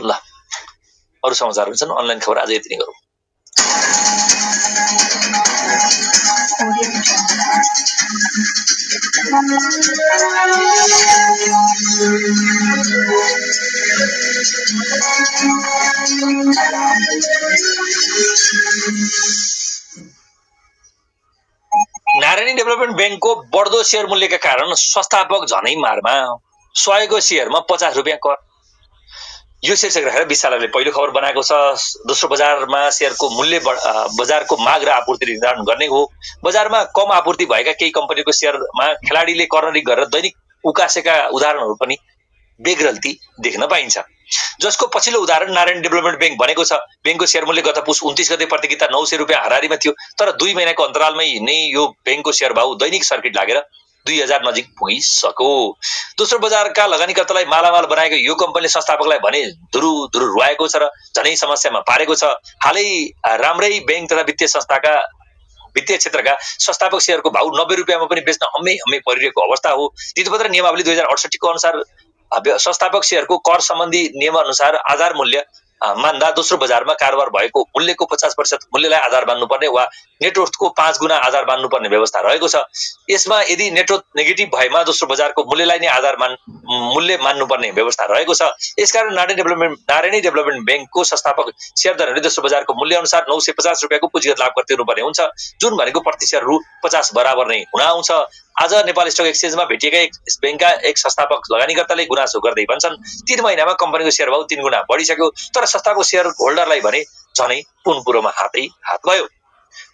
ल अरु समाचारहरु छन्, अनलाइन खबर आज यति नै गरौँ। नारायणी डेभलपमेन्ट बैंकको बढ्दो शेयर मूल्यका कारण संस्थापक झनै मारमा। 100 को शेयरमा 50 रुपैयाँ कर। यो शीर्षक राखेर विशालले पहिलो खबर बनाएको छ। दोस्रो बजारमा शेयरको मूल्य बजारको माग र आपूर्ति निर्धारण गर्ने हो। बजारमा कम आपूर्ति भएका केही कम्पनीको शेयरमा खेलाडीले कर्नरिङ गरेर दैनिक उकासेका उदाहरणहरू पनि बेग्रल्ती देख्न पाइन्छ। जसको पछिल्लो उदाहरण नारायण डेभलपमेन्ट बैंक बनेको छ। बैंकको शेयर मूल्य गत पुस 29 गते प्रतिगिता 900 रुपैयाँ हाराहारीमा थियो, तर 2 महिनाको अन्तरालमै नै यो बैंकको शेयर भाउ दैनिक सर्किट लागेर 2000 नजिक पुगिसक्यो। दोस्रो बजारका लगानीकर्तालाई मालामाल बनाएको यो कम्पनीले संस्थापकलाई भने धुरु रुवाएको छ र झनै समस्यामा पारेको छ। हालै राम्रै बैंक तथा वित्तीय क्षेत्रका संस्थापक शेयरको भाउ 90 रुपैयाँमा पनि बेच्न हम्मै परिरहेको अवस्था हो। तितोपत्र नियमावली 2068 को अनुसार संस्थापक शेयरको कर सम्बन्धी नियम अनुसार आधार मूल्य मान्दा दोस्रो बजारमा कारोबार भएको मूल्यको 50% मूल्यलाई आधार मान्नुपर्ने वा नेटवर्थको 5 गुणा आधार मान्नुपर्ने व्यवस्था रहेको छ। यसमा यदि नेटवर्थ नेगेटिभ भएमा दोस्रो बजारको मूल्यलाई नै आधार मूल्य मान्नुपर्ने व्यवस्था रहेको छ। यसकारण नारायणी डेभलपमेन्ट बैंकको संस्थापक शेयरधारकले दोस्रो बजारको मूल्य अनुसार 950 रुपैयाँको पुँजीगत लाभ कर तिर्नुपर्ने हुन्छ, जुन भनेको प्रति शेयर रु 50 बराबर नै हुन आउँछ। आज नेपाल स्टक एक्सचेन्जमा भेटिएका यस बैंकका एक संस्थापक लगानीकर्ताले गुनासो गर्दै भन्छन् 3 महिनामा कम्पनीको शेयर भाउ 3 गुणा बढिसक्यो, तर संस्थाको शेयर होल्डरलाई भने झनै पुनपुरोमा हातै हात भयो।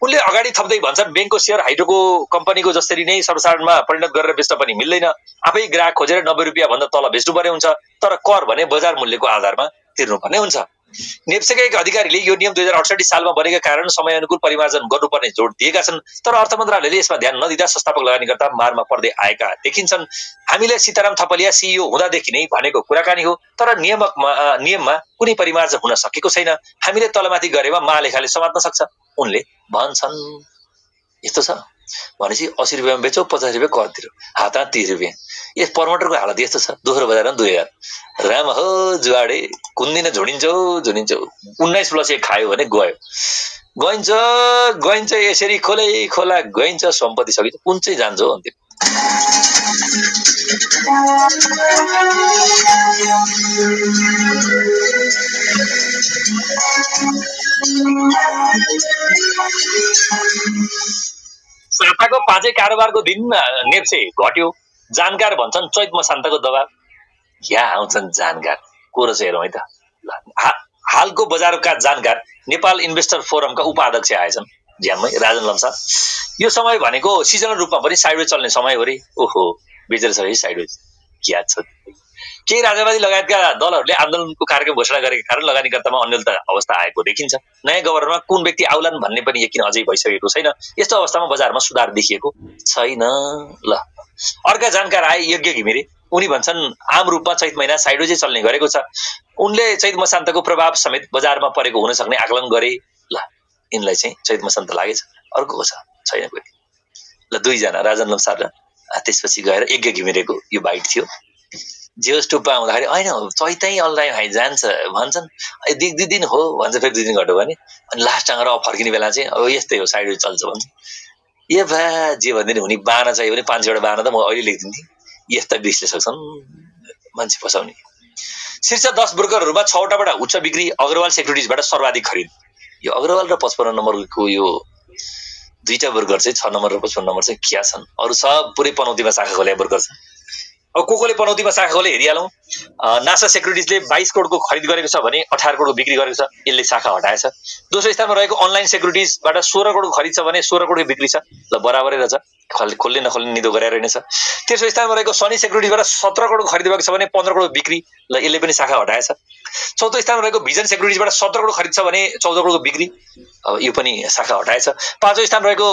उनले अगाडि थप्दै भन्छन् बैंकको शेयर हाइड्रोको कम्पनीको जसरी नै सर्वसाधारणमा परिणत गरेर बेच्न पनि मिल्दैन। आफै ग्राहक खोजेर 90 रुपैयाँ भन्दा तल बेच्नुपर्ने हुन्छ, तर कर भने बजार मूल्यको आधारमा तिर्नुपर्ने हुन्छ। नेप्सेका एक अधिकारीले यो नियम 2068 सालमा बनेका कारण समय अनुकूल परिमार्जन गर्नुपर्ने जोड दिएका छन्, तर अर्थ मन्त्रालयले यसमा ध्यान नदिँदा संस्थापक लगानीकर्ता मारमा पर्दै आएका देखिन्छन्। हामीले सीताराम थपलिया सीईओ हुँदादेखि नै भनेको कुराकानी हो, तर नियममा कुनै परिमार्जन हुन सकेको छैन। हामीले तलमाथि गरेमा महालेखाले समात्न सक्छ उनले भन्छन्। यस्तो छ भनेपछि 80 रुपैयाँमा बेचौ, 50 रुपैयाँ कर तिरो, हातमा 30 रुपैयाँ। यस प्रमोटरको हालत यस्तो छ। दोस्रो बजारमा 2000 राम हो जुवाडे, कुन दिन झुडिन्छौ 19+1 खायो भने गइन्छ यसरी खोला गइन्छ, सम्पत्ति सकिन्छ, कुन चाहिँ जान्छ हो अन्तिम। साताको 5 कारोबारको दिन नेप्से घट्यो। जानकार भन्छन् चैत मसान्तको दबाब। यहाँ आउँछन् जानकार को रहेछ हेरौँ है त। हालको बजारका जानकार नेपाल इन्भेस्टर फोरमका उपाध्यक्ष आएछन् ज्याममै राजन लम्सा। यो समय भनेको सिजनल रूपमा पनि साइडवेज चल्ने समय हो रे। ओहो बेचेर छ साइडवेज क्या छ। केही राजावादी लगायतका दलहरूले आन्दोलनको कार्यक्रम घोषणा गरेका कारण लगानीकर्तामा अन्यलता अवस्था आएको देखिन्छ। नयाँ गभर्नरमा कुन व्यक्ति आउलान् भन्ने पनि यकिन अझै भइसकेको छैन। यस्तो अवस्थामा बजारमा सुधार देखिएको छैन। ल अर्का जानकार आए यज्ञ घिमिरे। उनी भन्छन् आम रूपमा चैत महिना साइडवेजै चल्ने गरेको छ। उनले चैत मसान्तको प्रभाव समेत बजारमा परेको हुन सक्ने आकलन गरे। ल यिनलाई चाहिँ चैत मसान्त लागेछ। अर्को को छैन कोही। ल 2 जना राजन लम्सार र त्यसपछि गएर यज्ञ घिमिरेको यो बाइट थियो। जेहोस् टुप्पा आउँदाखेरि होइन चैतै अनलाइन हाइ जान्छ भन्छन्। 2 दिन हो भन्छ, फेरि 2 दिन घट्यो भने अनि लास्ट टाइम अब फर्किने बेला चाहिँ अब यस्तै हो साइडवेज चल्छ भन्छ। ए भा जे भन्दिनँ हुने बाना चाहियो भने 500 बाना त म अहिले लेखिदिन्थेँ। यस्ता विश्लेषक छन् मान्छे फसाउने। शीर्ष 10 ब्रोकरहरूमा 6वटाबाट उच्च बिक्री। अग्रवाल सेक्युरिटिजबाट सर्वाधिक खरिद। यो अग्रवाल र 55 नम्बरको यो दुईटा ब्रोकर चाहिँ 6 नम्बर र 55 नम्बर चाहिँ किया छन्, अरु सब पुरै पनौतीमा शाखा खोले ब्रोकर छन्। अब कोले पनौतीमा शाखा खोले हेरिहालौं। नासा सेक्युरिटिजले 22 करोडको खरिद गरेको छ भने 18 करोडको बिक्री गरेको छ, यसले शाखा हटाएछ। दोस्रो स्थानमा रहेको अनलाइन सेक्युरिटिजबाट 16 करोडको खरिद छ भने 16 करोडको बिक्री छ, ल बराबरै रहेछ, खोल्ने नखोल्ने निदो गरेर रहेछ। तेस्रो स्थानमा रहेको सनी सेक्युरिटिजबाट 17 करोडको खरिद भएको छ भने 15 करोडको बिक्री, ल यसले पनि शाखा हटाएछ। चौथो स्थानमा रहेको भिजन सेक्युरिटिजबाट 17 करोड खरिद छ भने 14 करोडको बिक्री, अब यो पनि शाखा हटाएछ। पाँचौं स्थानमा रहेको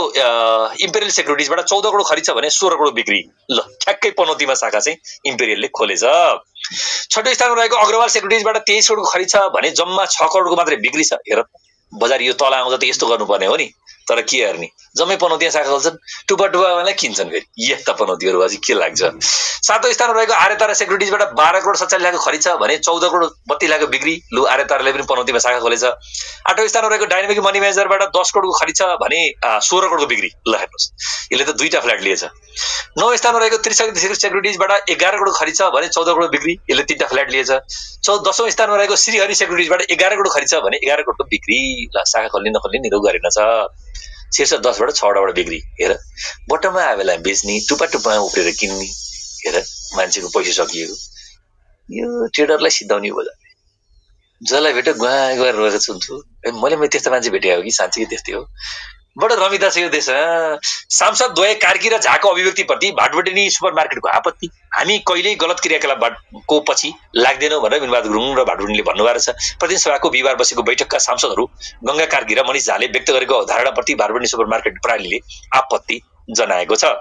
इम्पेरियल सेक्युरिटिजबाट 14 करोड खरिद छ भने 16 करोड बिक्री, ल ठ्याक्कै पनौतीमा शाखा चाहिँ इम्पेरियलले खोलेछ। छठौं स्थानमा रहेको अग्रवाल सेक्युरिटिजबाट 23 करोडको खरिद छ भने जम्मा 6 करोडको मात्रै बिक्री छ। हेर बजार यो तल आउँदा त यस्तो गर्नुपर्ने हो नि, तर के गर्ने, जम्मै पनौतीमा शाखा खोल्छन्, टुप्पा किन्छन् फेरि, यस्ता पनौतीहरू अझै के लाग्छ। सातौं स्थानमा रहेको आर्यतारा सेक्युरिटिजबाट 12 करोड 47 लाखको खरिद छ भने 14 करोड 32 लाखको बिक्री, लु आर्यताराले पनि पनौतीमा शाखा खोलेछ। आठौं स्थानमा रहेको डाइनामिक मनी म्यानेजरबाट 10 करोडको खरिद छ भने 16 करोडको बिक्री, ल हेर्नुहोस् यसले त दुईटा फ्ल्याट लिएछ। नौं स्थानमा रहेको त्रिशक्ति सेक्युरिटिजबाट 11 करोड खरिद छ भने 14 करोड बिक्री, यसले तीनटा फ्ल्याट लिएछ। 10औं स्थानमा रहेको श्रीहरि सेक्युरिटिजबाट 11 करोड खरिद छ भने 11 करोडको बिक्री, ल शाखा खोल्ने नखोल्ने निरौ गरेन छ। शीर्ष 10 बाट 6 वटाबाट बिक्री, हेर बटममा आए बेला बेच्ने, टुप्पा उफ्रेर किन्ने, हेर मान्छेको पैसा सकिएको। यो ट्रेडरलाई सिधाउने हो बजार, जसलाई भेट्यो गुवा गरेर रहेको हुन्छु। मैले त्यस्तो मान्छे भेटे हो कि साँच्चै त्यस्तै हो, बडो रमिता छ यो देश। सांसद द्वय कार्की र झाको अभिव्यक्तिप्रति भाटबटेनी सुपरमार्केटको आपत्ति, हामी कहिल्यै गलत क्रियाकलापको पछि लाग्दैनौँ भनेर बिनबहादुर गुरुङ र भाटबटेनीले भन्नुभएको छ। प्रतिनिधि सभाको बिहिबार बसेको बैठकका सांसदहरू गंगा कार्की र मनिष झाले व्यक्त गरेको अवधारणाप्रति भाटबटेनी सुपरमार्केट प्रणालीले आपत्ति जनाएको छ।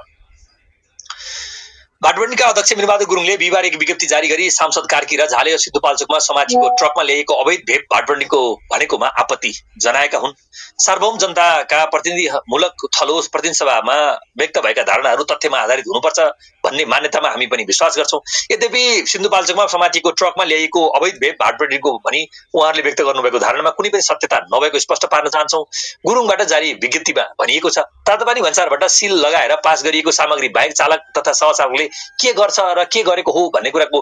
भाटबटेनीका अध्यक्ष बिनबहादुर गुरुङले बिहिबार एक विज्ञप्ति जारी गरी सांसद कार्की र झाले सिद्धुपाल्चोकमा समातिको ट्रकमा ल्याएको अवैध भेप भाटबटेनीको भनेकोमा आपत्ति जनाएका हुन्। सार्वभौम जनताका प्रतिनिधिमूलक थलो प्रतिनिधि सभामा व्यक्त भएका धारणाहरू तथ्यमा आधारित हुनुपर्छ भन्ने मान्यतामा हामी पनि विश्वास गर्छौं। यद्यपि सिन्धुपाल्चोकमा समातिको ट्रकमा ल्याएको अवैध भेप भाटबटेनीको भनी उहाँहरूले व्यक्त गर्नुभएको धारणामा कुनै पनि सत्यता नभएको स्पष्ट पार्न चाहन्छौं। गुरुङबाट जारी विज्ञप्तिमा भनिएको छ, तातोपानी भन्सारबाट सील लगाएर पास गरिएको सामग्री बाहेक चालक तथा सहचालकले के गर्छ र के गरेको हो भन्ने कुराको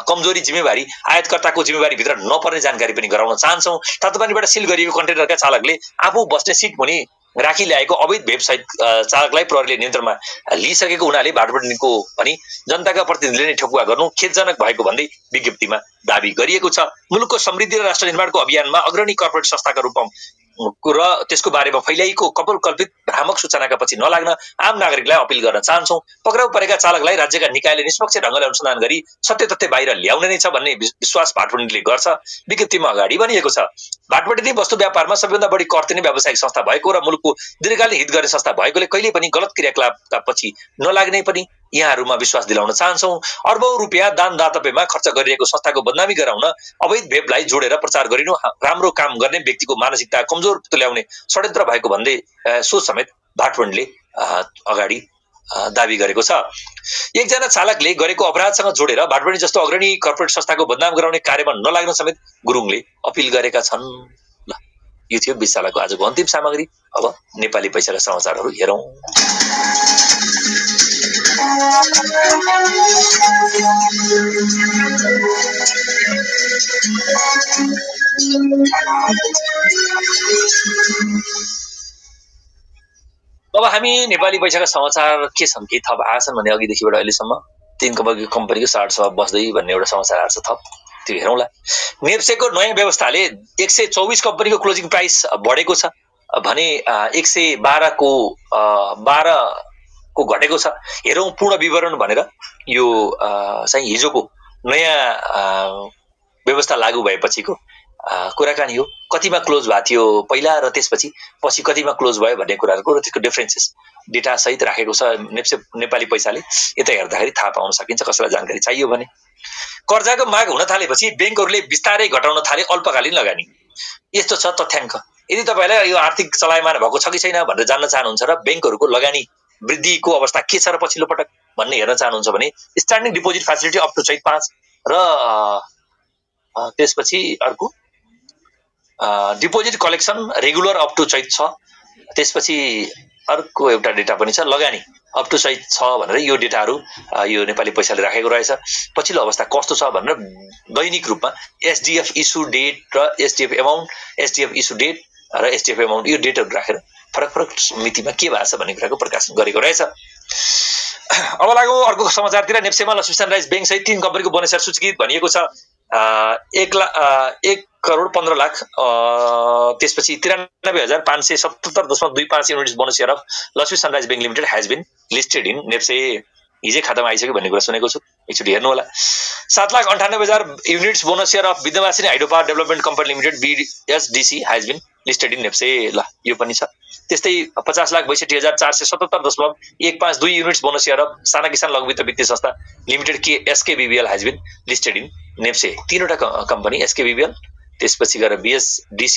कमजोरी जिम्मेवारी आयातकर्ताको जिम्मेवारी भित्र नपर्ने जानकारी पनि गराउन चाहन्छौं। तातोपानीबाट सील गरिएको कन्टेनरका चालकले आफू बस्ने सिट मुनि राखी ल्याएको अवैध वेबसाइट चालकलाई प्रहरीले नियन्त्रणमा लिइसकेको हुनाले भाटबटेनीको पनि जनताका प्रतिनिधिले नै ठोकुवा गर्नु खेदजनक भएको भन्दै विज्ञप्तिमा दाबी गरिएको छ। मुलुकको समृद्धि र राष्ट्र निर्माणको अभियानमा अग्रणी कर्पोरेट संस्थाका रूपमा र त्यसको बारेमा फैलाइएको कल्पित भ्रामक सूचनाका पछि नलाग्न आम नागरिकलाई अपील गर्न चाहन्छौं। पक्राउ परेका चालकलाई राज्यका निकायले निष्पक्ष ढंगले अनुसन्धान गरी सत्य तथ्य बाहिर ल्याउने नै छ भन्ने विश्वास भाटबटेनीले गर्छ। विज्ञप्तिमा अगाडि भनिएको छ, भाटबटेनी वस्तु व्यापारमा सबैभन्दा बढी कर तिर्ने व्यावसायिक संस्था भएको र मुलुकको दीर्घकालीन हित गर्ने संस्था भएकोले कहिले पनि गलत क्रियाकलापका पछि नलाग्ने पनि यहाँहरूमा विश्वास दिलाउन चाहन्छौं। अर्बौं रुपियाँ दान दातव्यमा खर्च गरिएको संस्थाको बदनामी गराउन अवैध भेपलाई जोडेर प्रचार गरिनु राम्रो काम गर्ने व्यक्तिको मानसिकता कमजोर तुल्याउने षड्यन्त्र भएको भन्दै सो समेत भाटबटेनीले अगाडि दाबी गरेको छ। एकजना चालकले गरेको अपराधसँग जोडेर भाटबटेनी जस्तो अग्रणी कर्पोरेट संस्थाको बदनाम गराउने कार्यमा नलाग्न समेत गुरुङले अपील गरेका छन्। ल यो थियो विशालाको आजको अन्तिम सामग्री। अब नेपाली पैसाका समाचारहरू हेरौं। अब हामी नेपाली पैसाका समाचार के छन्, के थप आछन् भने अघिदेखिबाट अहिलेसम्म 3 कम्पनीको सार्ट सभा बस्दै भन्ने एउटा समाचार आछ, थप त्यो हेरौँला। नेप्सेको नयाँ व्यवस्थाले 124 कम्पनीको क्लोजिङ प्राइस बढेको छ भने 112 को घटेको छ। हेरौं पूर्ण विवरण भनेर। यो चाहिँ हिजोको नयाँ व्यवस्था लागू भएपछिको कुराकानी हो। कतिमा क्लोज भएको थियो पहिला र त्यसपछि पछि कतिमा क्लोज भयो भन्ने कुराहरुको र त्यसको डिफरेन्सेस डेटा सहित राखेको छ नेपाली पैसाले। यता हेर्दाखेरि थाहा पाउन सकिन्छ कसैलाई जानकारी चाहियो भने। कर्जाको माग हुन थालेपछि बैंकहरुले बिस्तारै घटाउन थाले अल्पकालीन लगानी। यस्तो छ तथ्याङ्क। यदि तपाईलाई यो आर्थिक चलायमान भएको छ कि छैन भनेर जान्न चाहनुहुन्छ र बैंकहरुको लगानी वृद्धिको अवस्था के छ र पछिल्लो पटक भन्ने हेर्न चाहनुहुन्छ भने standing deposit facility up to चैत 5 र त्यसपछि अर्को deposit collection regular up to चैत 6। त्यसपछि अर्को एउटा डेटा पनि छ लगानी अप टु चैत 6 भनेर। यो डेटाहरु यो नेपाली पैसाले राखेको रहेछ। पछिल्लो अवस्था कस्तो छ भनेर दैनिक रूपमा एसडीएफ इस्यु डेट र SDF amount, SDF issue date र एसडीएफ अमाउन्ट यो डेटहरु राखेर फरक फरक मितिमा के भएको छ भन्ने कुराको प्रकाशन गरेको रहेछ। अब लागौँ अर्को समाचारतिर। नेप्सेमा लक्ष्मी सनराइज बैंक सहित 3 कम्पनीको बोनस सेयर सूचीकृत भनिएको छ। 1 करोड 15 लाख त्यसपछि 93,577.25 units bonus share of Laxmi Sunrise Bank Limited has been listed in NEPSE. हिजै खातामा आइसक्यो भन्ने कुरा सुनेको छु, एकचोटि हेर्नु होला। 7,98,000 units bonus share of Vidyabasini Hydro Power Development Company Limited BSDC has been listed in NEPSE. ल यो पनि छ। त्यस्तै 50,62,477.152 युनिट्स बोनस सेयर अफ साना किसान लघु वित्त वित्तीय संस्था limited SKBBL has been listed in NEPSE. 3वटा कम्पनी SKBBL, त्यसपछि गएर BSDC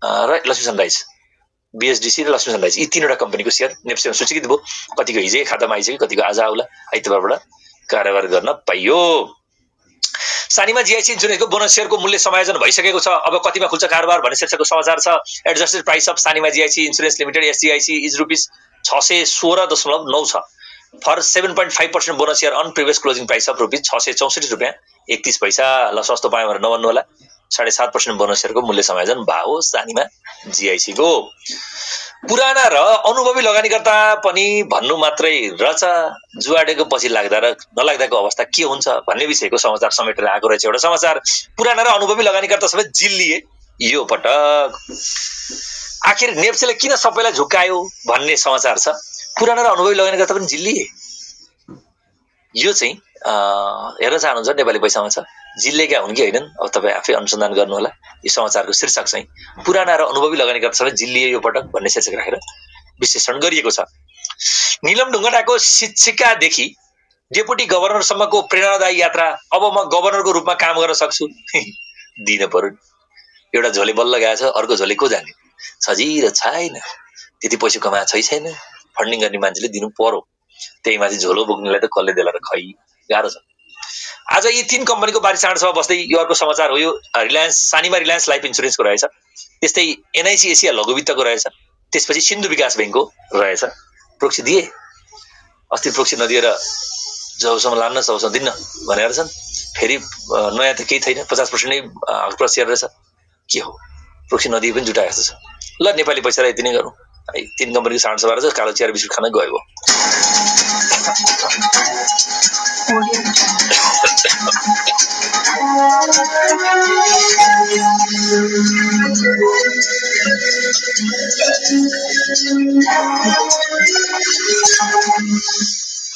र लक्ष्मी सनराइज, BSDC र लक्ष्मी सनराइज, यी 3वटा कम्पनीको सेयर नेप्सेमा सूचीकृत भयो। कतिको हिजै खातामा आइसक्यो, कतिको आज आउला, आइतबारबाट कारोबार गर्न पाइयो। सानीमा GIC इन्स्योरेन्सको बोनस सेयरको मूल्य समायोजन भइसकेको छ। अब कतिमा खुल्छ कारोबार भन्ने शीर्षकको समाचार छ। Adjusted price of Sanima GIC Insurance Limited SGIC is ₹616.9 छ for 7.5% bonus share on previous closing price of ₹664.31। ल सस्तो पायो भनेर नभन्नु होला। 7.5% बोनस सेयरको मूल्य समायोजन भयो सानीमा GIC को। पुराना र अनुभवी लगानीकर्ता पनि भन्नु मात्रै रहेछ, जुवाडेको पछि लाग्दा र नलाग्दाको अवस्था के हुन्छ भन्ने विषयको समाचार समेटेर आएको रहेछ एउटा समाचार। पुराना र अनुभवी लगानीकर्ता सबै जिल्लिए यो पटक। आखिर नेप्सेले किन सबैलाई झुक्कायो भन्ने समाचार छ। पुराना र अनुभवी लगानीकर्ता पनि जिल्लिए। यो चाहिँ हेर्न चाहनुहुन्छ नेपाली पैसामा छ, जिल्लेका हुन् कि होइनन् अब तपाईँ आफै अनुसन्धान गर्नुहोला। यो समाचारको शीर्षक चाहिँ पुराना र अनुभवी लगानीकर्ता सबै जिल्लिए यो पटक भन्ने शीर्षक राखेर विश्लेषण गरिएको छ। निलम ढुङ्गानाको शिक्षिकादेखि डेपुटी गभर्नरसम्मको प्रेरणादायी यात्रा। अब म गभर्नरको रूपमा काम गर्न सक्छु दिन पर्यो। एउटा झोले बल्ल गएको छ, अर्को झोले को जाने। सजिलो छैन, त्यति पैसा कमाएको छैन, फन्डिङ गर्ने मान्छेले दिनु पर्यो। त्यही माथि झोलो बोक्नेलाई त कसले देला र खै, गाह्रो छ। आज यी 3 कम्पनीको बारीसाँडसम्म बस्दै यो अर्को समाचार हो। यो सानीमा रिलायन्स लाइफ इन्स्योरेन्सको रहेछ, त्यस्तै NIC एसिया लघु वित्तको रहेछ, त्यसपछि सिन्धु विकास बैंकको रहेछ। प्रोक्सी दिए, अस्ति प्रोक्सी नदिएर जबसम्म लान्न सबसम्म दिन्न भनेर छन्। फेरि नयाँ त केही छैन, 50% नै हक सेयर रहेछ। के हो, प्रोक्सी नदिए पनि जुटाएको जस्तो छ। ल नेपाली पैसालाई यति नै गरौँ। 3 कम्पनीको साँड सभा रहेछ, कालो चिया बिस्कुट खान गयो।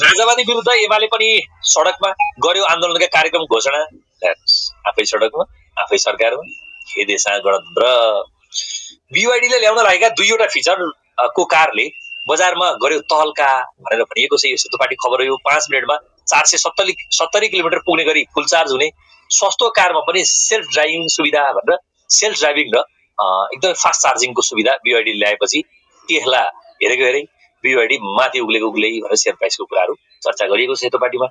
राजावादी विरुद्ध एमाले पनि सडकमा गर्यो आन्दोलनका कार्यक्रम घोषणा। आफै सडकमा, आफै सरकारमा, खेदेसा गणतन्त्र। BYD ले ल्याउन लागेका 2वटा फिचरको कारले बजारमा गर्यो तहल्का भनेर भनिएको छ। यो सेतो पार्टी खबर हो। यो 5 मिनेटमा 470 किलोमिटर पुग्ने गरी फुल चार्ज हुने सस्तो कारमा पनि सेल्फ ड्राइभिङ सुविधा भनेर सेल्फ ड्राइभिङ र एकदमै फास्ट चार्जिङको सुविधा BYD ल्याएपछि त्यसला हेरेको हेरै BYD माथि उग्लेको उग्लै भनेर सेयर प्राइसको कुराहरू चर्चा गरिएको छ सेतो पार्टीमा।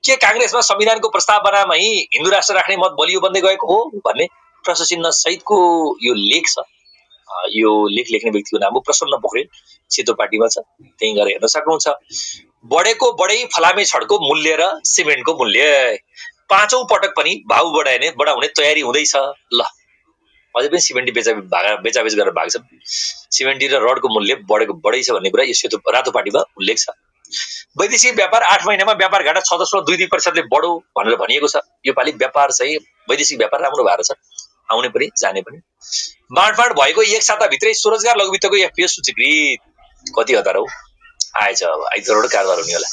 के कांग्रेसमा संविधानको प्रस्तावनामै हिन्दू राष्ट्र राख्ने मत बलियो बन्दै गएको हो भन्ने प्रश्न चिन्ह सहितको यो लेख छ। यो लेख लेख्ने व्यक्तिको नाम हो प्रसन्न पोखरेल, सेतो पार्टीमा छ, त्यही गएर हेर्न सक्नुहुन्छ। बढेको बढै फलामे छडको मूल्य र सिमेन्टको मूल्य 5औं पटक पनि भाउ बढाउने तयारी हुँदैछ। ल अझै पनि सिमेन्टी बेचाबेच गरेर भाग छन्। सिमेन्टी र रडको मूल्य बढेको बढै छ भन्ने कुरा यो सेतो रातो पार्टीमा उल्लेख छ। वैदेशिक व्यापार 8 महिनामा व्यापार घाटा 6.22% बढ्यो भनेर भनिएको छ। यो पालि व्यापार चाहिँ वैदेशिक व्यापार राम्रो भएको छ, आउने पनि जाने पनि। बाँडफाँड भएको 1 साताभित्रै स्वरोजगार लघुवित्तको FPS सूचीकृत। कति हतार हो आएछ। अब आइतबारबाट कारोबार हुने होला।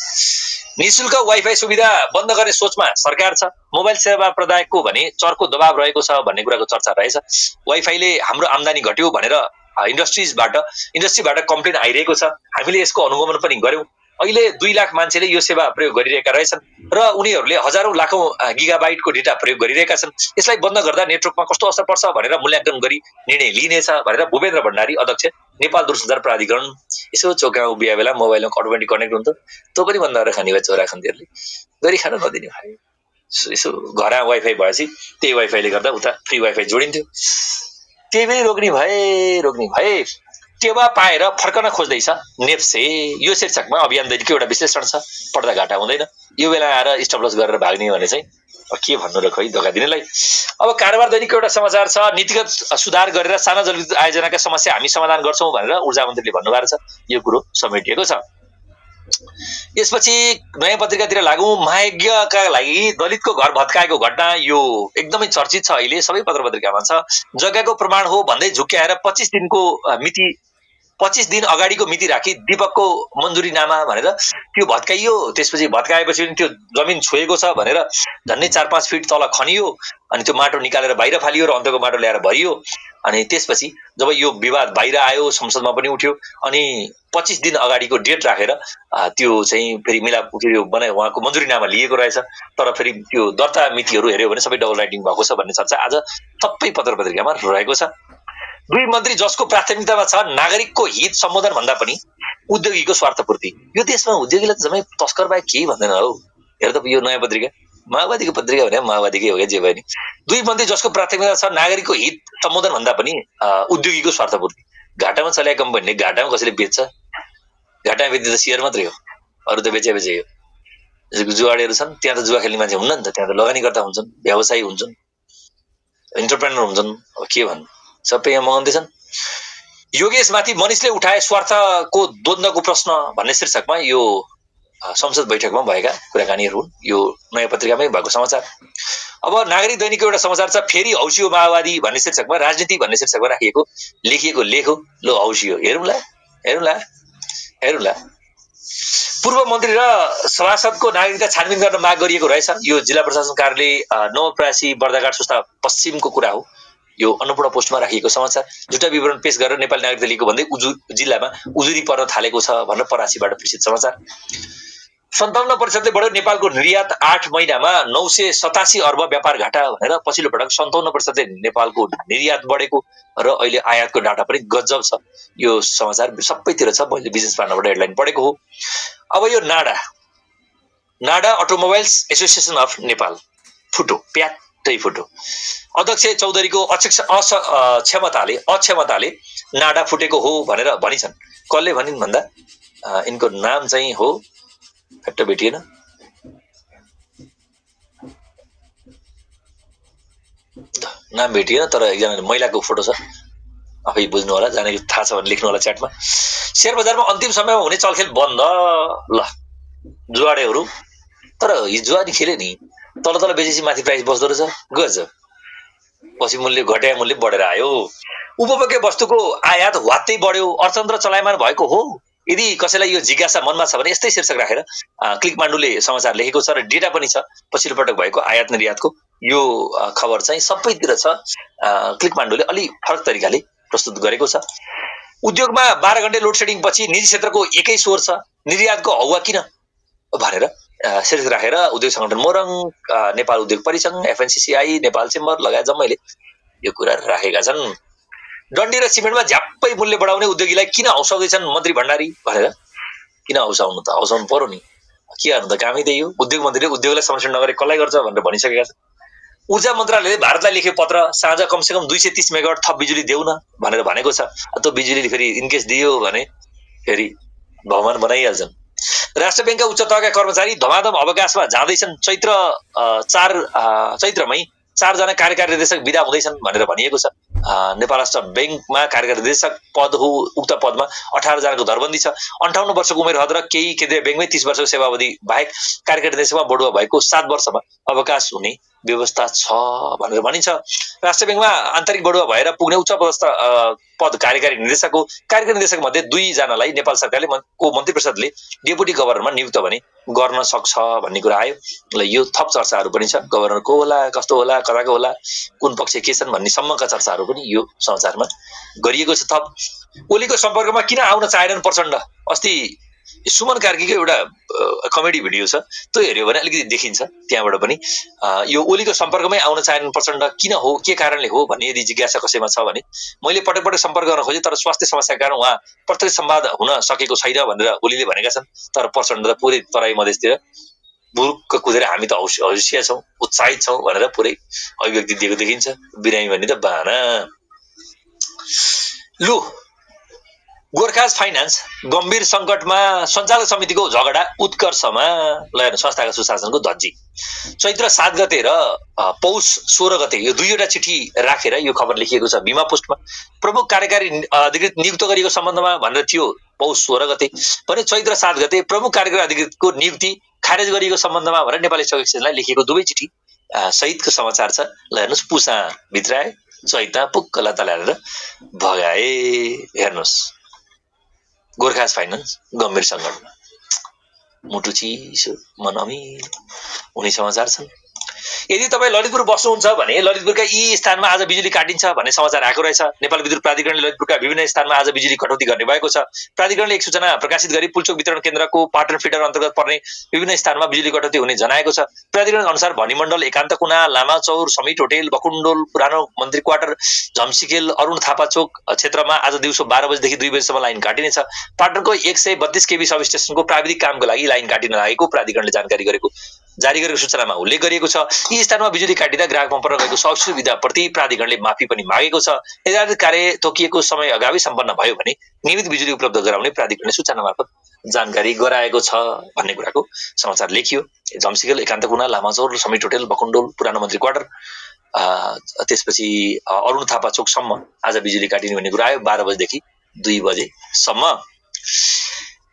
निःशुल्क वाइफाई सुविधा बन्द गर्ने सोचमा सरकार छ। मोबाइल सेवा प्रदायकको भने चर्को दबाव रहेको छ भन्ने कुराको चर्चा रहेछ। वाइफाईले हाम्रो आम्दानी घट्यो भनेर इन्डस्ट्रीबाट कम्प्लेन आइरहेको छ। हामीले यसको अनुगमन पनि गर्यौं। अहिले 2 लाख मान्छेले यो सेवा प्रयोग गरिरहेका रहेछन् र उनीहरूले हजारौं लाखौं गिगाबाइटको डेटा प्रयोग गरिरहेका छन्। यसलाई बन्द गर्दा नेटवर्कमा कस्तो असर पर्छ भनेर मूल्याङ्कन गरी निर्णय लिइनेछ भनेर भूपेन्द्र भण्डारी अध्यक्ष नेपाल दूरसञ्चार प्राधिकरण। यसो चौका उभिया बेला मोबाइलमा अटोमेटिक कनेक्ट हुन्छ त पनि बन्द गरेर खाने भए चोरा खन्तीहरूले गरी खान नदिने भए। यसो घरमा वाइफाई भएपछि त्यही वाइफाईले गर्दा उता फ्री वाइफाई जोडिन्थ्यो। त्यही पनि रोक्ने भए टेवा पाएर फर्कन खोज्दैछ नेप्से। यो शीर्षकमा अभियान दैनिकको एउटा विश्लेषण छ। पढ्दा घाटा हुँदैन। यो बेला आएर स्टप लस गरेर भाग्ने भने चाहिँ के भन्नु र खै धोका दिनेलाई। अब कारोबार दैनिकको एउटा समाचार छ, नीतिगत सुधार गरेर साना जलविद्युत आयोजनाका समस्या हामी समाधान गर्छौं भनेर ऊर्जा मन्त्रीले भन्नुभएको छ। यो कुरो समेटिएको छ। यसपछि नयाँ पत्रिकातिर लागौं। महायज्ञका लागि दलितको घर भत्काएको घटना यो एकदमै चर्चित छ, अहिले सबै पत्रपत्रिकामा छ। जग्गाको प्रमाण हो भन्दै झुक्क्याएर 25 दिन अगाडिको मिति राखी दीपकको मन्जुरीनामा भनेर त्यो भत्काइयो। त्यसपछि भत्काएपछि पनि त्यो जमिन छोएको छ भनेर झन्डै 4-5 फिट तल खनियो, अनि त्यो माटो निकालेर बाहिर फालियो र अन्त्यको माटो ल्याएर भरियो। अनि त्यसपछि जब यो विवाद बाहिर आयो, संसदमा पनि उठ्यो, अनि 25 दिन अगाडिको डेट राखेर त्यो चाहिँ फेरि मिलाप बनाए, उहाँको मन्जुरीनामा लिएको रहेछ। तर फेरि त्यो दर्ता मितिहरू हेर्यो भने सबै डबल राइटिङ भएको छ भन्ने चर्चा आज सबै पत्रपत्रिकामा रहेको छ। दुई मन्त्री जसको प्राथमिकतामा छ नागरिकको हित सम्बोधन भन्दा पनि उद्योगीको स्वार्थपूर्ति। यो देशमा उद्योगीलाई जम्मै तस्कर बाहेक केही भन्दैन हौ। हेर त यो नयाँ पत्रिका, माओवादीको पत्रिका भने माओवादीकै हो, जे भयो नि। दुई मन्त्री जसको प्राथमिकता छ नागरिकको हित सम्बोधन भन्दा पनि उद्योगीको स्वार्थपूर्ति। घाटामा चलेको कम्पनीले घाटामा कसैले बेच्छ? घाटामा बेच्ने त सेयर मात्रै हो, अरू त बेचे हो। जुवाडीहरू छन् त्यहाँ त जुवा खेल्ने मान्छे हुन्न नि त, त्यहाँ त लगानीकर्ता हुन्छन्, व्यवसायी हुन्छन्, इन्टरप्रेनर हुन्छन्। अब के भन्नु, सबै यहाँ मगाउँदैछन्। योगेशमाथि मनिषले उठाए स्वार्थको द्वन्द्वको प्रश्न भन्ने शीर्षकमा यो संसद बैठकमा भएका कुराकानीहरू हुन्। यो नयाँ पत्रिकामै भएको समाचार। अब नागरिक दैनिकको एउटा समाचार छ, फेरि औसियो माओवादी भन्ने शीर्षकमा, राजनीति भन्ने शीर्षकमा लेखिएको लेख हो। लो औसियो, हेरौँला। पूर्व मन्त्री र सभासदको नागरिकता छानबिन गर्न माग गरिएको रहेछ। यो जिल्ला प्रशासन कार्यालय नवलपरासी बर्दाघाट सुस्ता पश्चिमको कुरा हो। यो अन्नपूर्ण पोस्टमा राखिएको समाचार। झुटा विवरण पेश गरेर नेपाली नागरिकता लिएको भन्दै जिल्लामा उजुरी पर्न थालेको छ भनेर परासीबाट प्रेषित समाचार। 57% बढ्यो नेपालको निर्यात, 8 महिनामा 987 अर्ब व्यापार घाटा भनेर पछिल्लो पटक 57% नेपालको निर्यात बढेको र अहिले आयातको डाटा पनि गजब छ। यो समाचार सबैतिर छ, मैले बिजनेस पार्टनरबाट हेडलाइन पढेको हो। अब यो NADA automobiles association of Nepal फुटो, प्याटै फुटो। अध्यक्ष चौधरीको अक्षमताले नाडा फुटेको हो भनेर भनिन्छन्। कसले भनिन् भन्दा यिनको नाम चाहिँ हो, हट्ट भेटिएन, नाम भेटिएन, तर एकजना महिलाको फोटो छ, आफै बुझ्नु होला, जाने थाहा छ भने लेख्नु होला च्याटमा। शेयर बजारमा अन्तिम समयमा हुने चलखेल बन्द। ल जुवाडेहरू, तर जुवानी खेले नि, तल बेचेपछि माथि प्राइस बस्दो रहेछ, गजब। पछि मूल्य घट्या, मूल्य बढेर आयो। उपभोग्य वस्तुको आयात वात्तै बढ्यो, अर्थतन्त्र चलायमान भएको हो। यदि कसैलाई यो जिज्ञासा मनमा छ भने यस्तै शीर्षक राखेर क्लिकमाण्डुले समाचार लेखेको छ र डेटा पनि छ पछिल्लो पटक भएको आयात निर्यातको। यो खबर चाहिँ सबैतिर छ। क्लिकमाण्डुले अलि फरक तरिकाले प्रस्तुत गरेको छ। उद्योगमा 12 घण्टे लोड सेडिङ पछि निजी क्षेत्रको एकै स्वर छ, निर्यातको हौवा किन भनेर शीर्षक राखेर उद्योग संगठन मोरङ, नेपाल उद्योग परिसंघ, एफएनसीसीआई, नेपाल चेम्बर लगायत जम्मैले यो कुरा राखेका छन्। डन्डी र सिमेन्टमा झ्याप्पै मूल्य बढाउने उद्योगीलाई किन हौसाउँदैछन् मन्त्री भण्डारी भनेर। किन हौसाउनु त, हौसाउनु पर्यो नि, के गर्नु त, कामै त्यही हो। उद्योग मन्त्रीले उद्योगलाई संरक्षण नगरे कसलाई गर्छ भनेर भनिसकेका छन्। ऊर्जा मन्त्रालयले भारतलाई लेखेको पत्र, साँझ कमसेकम 230 मेगावाट थप बिजुली देऊ न भनेर भनेको छ। त्यो बिजुली फेरि इनकेस दियो भने फेरि भवन बनाइहाल्छन्। राष्ट्र बैंकका उच्च तहका कर्मचारी धमाधम अवकाशमा जाँदैछन्। चैत्रमै 4 जना कार्यकारी निर्देशक विदा हुँदैछन् भनेर भनिएको छ। नेपाल राष्ट्र बैंकमा कार्यकारी निर्देशक पद हो, उक्त पदमा 18 जनाको दरबन्दी छ। 58 वर्षको उमेर हद र केही केन्द्रीय बैंकमै 30 वर्षको सेवावधि बाहेक कार्यकारी निर्देशकमा बढुवा भएको 7 वर्षमा अवकाश हुने व्यवस्था छ भनेर भनिन्छ। राष्ट्र बैंकमा आन्तरिक बढुवा भएर पुग्ने उच्च पद कार्यकारी निर्देशक हो। कार्यकारी निर्देशक मध्ये 2 जनालाई नेपाल सरकारले मन्त्री परिषदले डेपुटी गभर्नरमा नियुक्त भने गर्न सक्छ भन्ने कुरा आयो। ल यो थप चर्चाहरू पनि छ, गभर्नर को होला, कस्तो होला, कताको होला, कुन पक्ष के छन् भन्ने सम्मका चर्चाहरू पनि यो समाचारमा गरिएको छ। थप ओलीको सम्पर्कमा किन आउन चाहेनन् प्रचण्ड। अस्ति सुमन कार्कीको एउटा कमेडी भिडियो छ, त्यो हेर्यो भने अलिकति देखिन्छ त्यहाँबाट पनि। यो ओलीको सम्पर्कमै आउन चाहेनन् प्रचण्ड किन हो, के कारणले हो भन्ने यदि जिज्ञासा कसैमा छ भने, मैले पटक पटक सम्पर्क गर्न खोजेँ तर स्वास्थ्य समस्याका कारण उहाँ प्रत्यक्ष संवाद हुन सकेको छैन भनेर ओलीले भनेका छन्। तर प्रचण्ड त पुरै तराई मधेसतिर बुरुक्क कुदेर हामी त हौसिया छौँ, उत्साहित छौँ भनेर पुरै अभिव्यक्ति दिएको देखिन्छ। बिरामी भन्ने त बाना। लु गोर्खाज फाइनान्स गम्भीर संकटमा सञ्चालक समितिको झगडा उत्कर्षमा ल संस्थाका सुशासनको धज्जी। चैत्र 7 गते र पौष 16 गते यो दुईवटा चिठी राखेर यो खबर लेखिएको छ भीमा पोस्टमा। प्रमुख कार्यकारी अधिकृत नियुक्त गरिएको सम्बन्धमा भनेर थियो पौष 16 गते भने चैत्र 7 गते प्रमुख कार्यकारी अधिकृतको नियुक्ति खारेज गरिएको सम्बन्धमा भनेर नेपाली स्टक एक्सचेन्जलाई लेखिएको दुवै चिठी सहितको समाचार छ। ल हेर्नुहोस् पुसा भित्राए चैता पुक्क लतालेर भगाए। हेर्नुहोस् गोर्खाज फाइनान्स गम्भीर सङ्कटमा मुटु चिसो मन अमिर हुने समाचार छन्। यदि तपाईँ ललितपुर बस्नुहुन्छ भने ललितपुरका यी स्थानमा आज बिजुली काटिन्छ भन्ने समाचार आएको रहेछ। नेपाल विद्युत प्राधिकरणले ललितपुरका विभिन्न स्थानमा आज बिजुली कटौती गर्ने भएको छ। प्राधिकरणले एक सूचना प्रकाशित गरी पुल्चोक वितरण केन्द्रको पाटन फिडर अन्तर्गत पर्ने विभिन्न स्थानमा बिजुली कटौती हुने जनाएको छ। प्राधिकरण अनुसार भनिमण्डल एकान्त कुना लामाचौर समिट होटेल बकुण्डोल पुरानो मन्त्री क्वार्टर झम्सिखेल अरुण थापा चोक क्षेत्रमा आज दिउँसो 12 बजेदेखि 2 बजेसम्म लाइन काटिनेछ। पाटनको 132 केबी सब स्टेसनको प्राविधिक कामको लागि लाइन काटिन लागेको प्राधिकरणले जारी गरेको सूचनामा उल्लेख गरिएको छ। यी स्थानमा बिजुली काटिँदा ग्राहकमा पर्न गएको असुविधाप्रति प्राधिकरणले माफी पनि मागेको छ। निर्धारित कार्य तोकिएको समय अगावै सम्पन्न भयो भने नियमित बिजुली उपलब्ध गराउने प्राधिकरणले सूचना मार्फत जानकारी गराएको छ भन्ने कुराको समाचार लेखियो। झम्सिखेल एकान्त कुना लामाचौर समिट होटेल बकुण्डोल पुरानो मन्त्री क्वार्टर त्यसपछि अरुण थापा चोकसम्म आज बिजुली काटिने भन्ने कुरा आयो 12 बजेदेखि 2 बजेसम्म।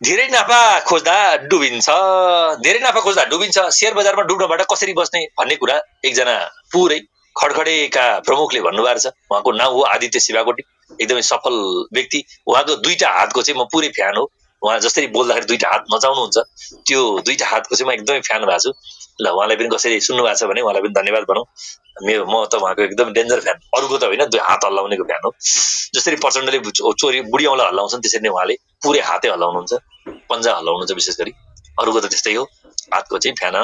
धेरै नाफा खोज्दा डुबिन्छ शेयर बजारमा डुब्नबाट कसरी बस्ने भन्ने कुरा एकजना पुरै खडखडेका प्रमुखले भन्नुभएको छ। उहाँको नाम हो आदित्य शिवाकोटी, एकदमै सफल व्यक्ति। उहाँको दुईटा हातको चाहिँ म पुरै फ्यान हो। उहाँ जसरी बोल्दाखेरि दुईटा हात नचाउनुहुन्छ त्यो दुईटा हातको चाहिँ म एकदमै फ्यान भएको छु। ल उहाँलाई पनि कसरी सुन्नु भएको छ भने उहाँलाई पनि धन्यवाद भनौँ। म त उहाँको एकदम डेन्जर फ्यान, अरूको त होइन, हात हल्लाउनेको फ्यान हो। जसरी प्रचण्डले चोरी बुढी औँला हल्लाउँछन् त्यसरी नै उहाँले पुरै हातै हल्लाउनुहुन्छ, पन्जा हल्लाउनुहुन्छ विशेष गरी। अरूको त त्यस्तै हो, हातको चाहिँ फ्यान।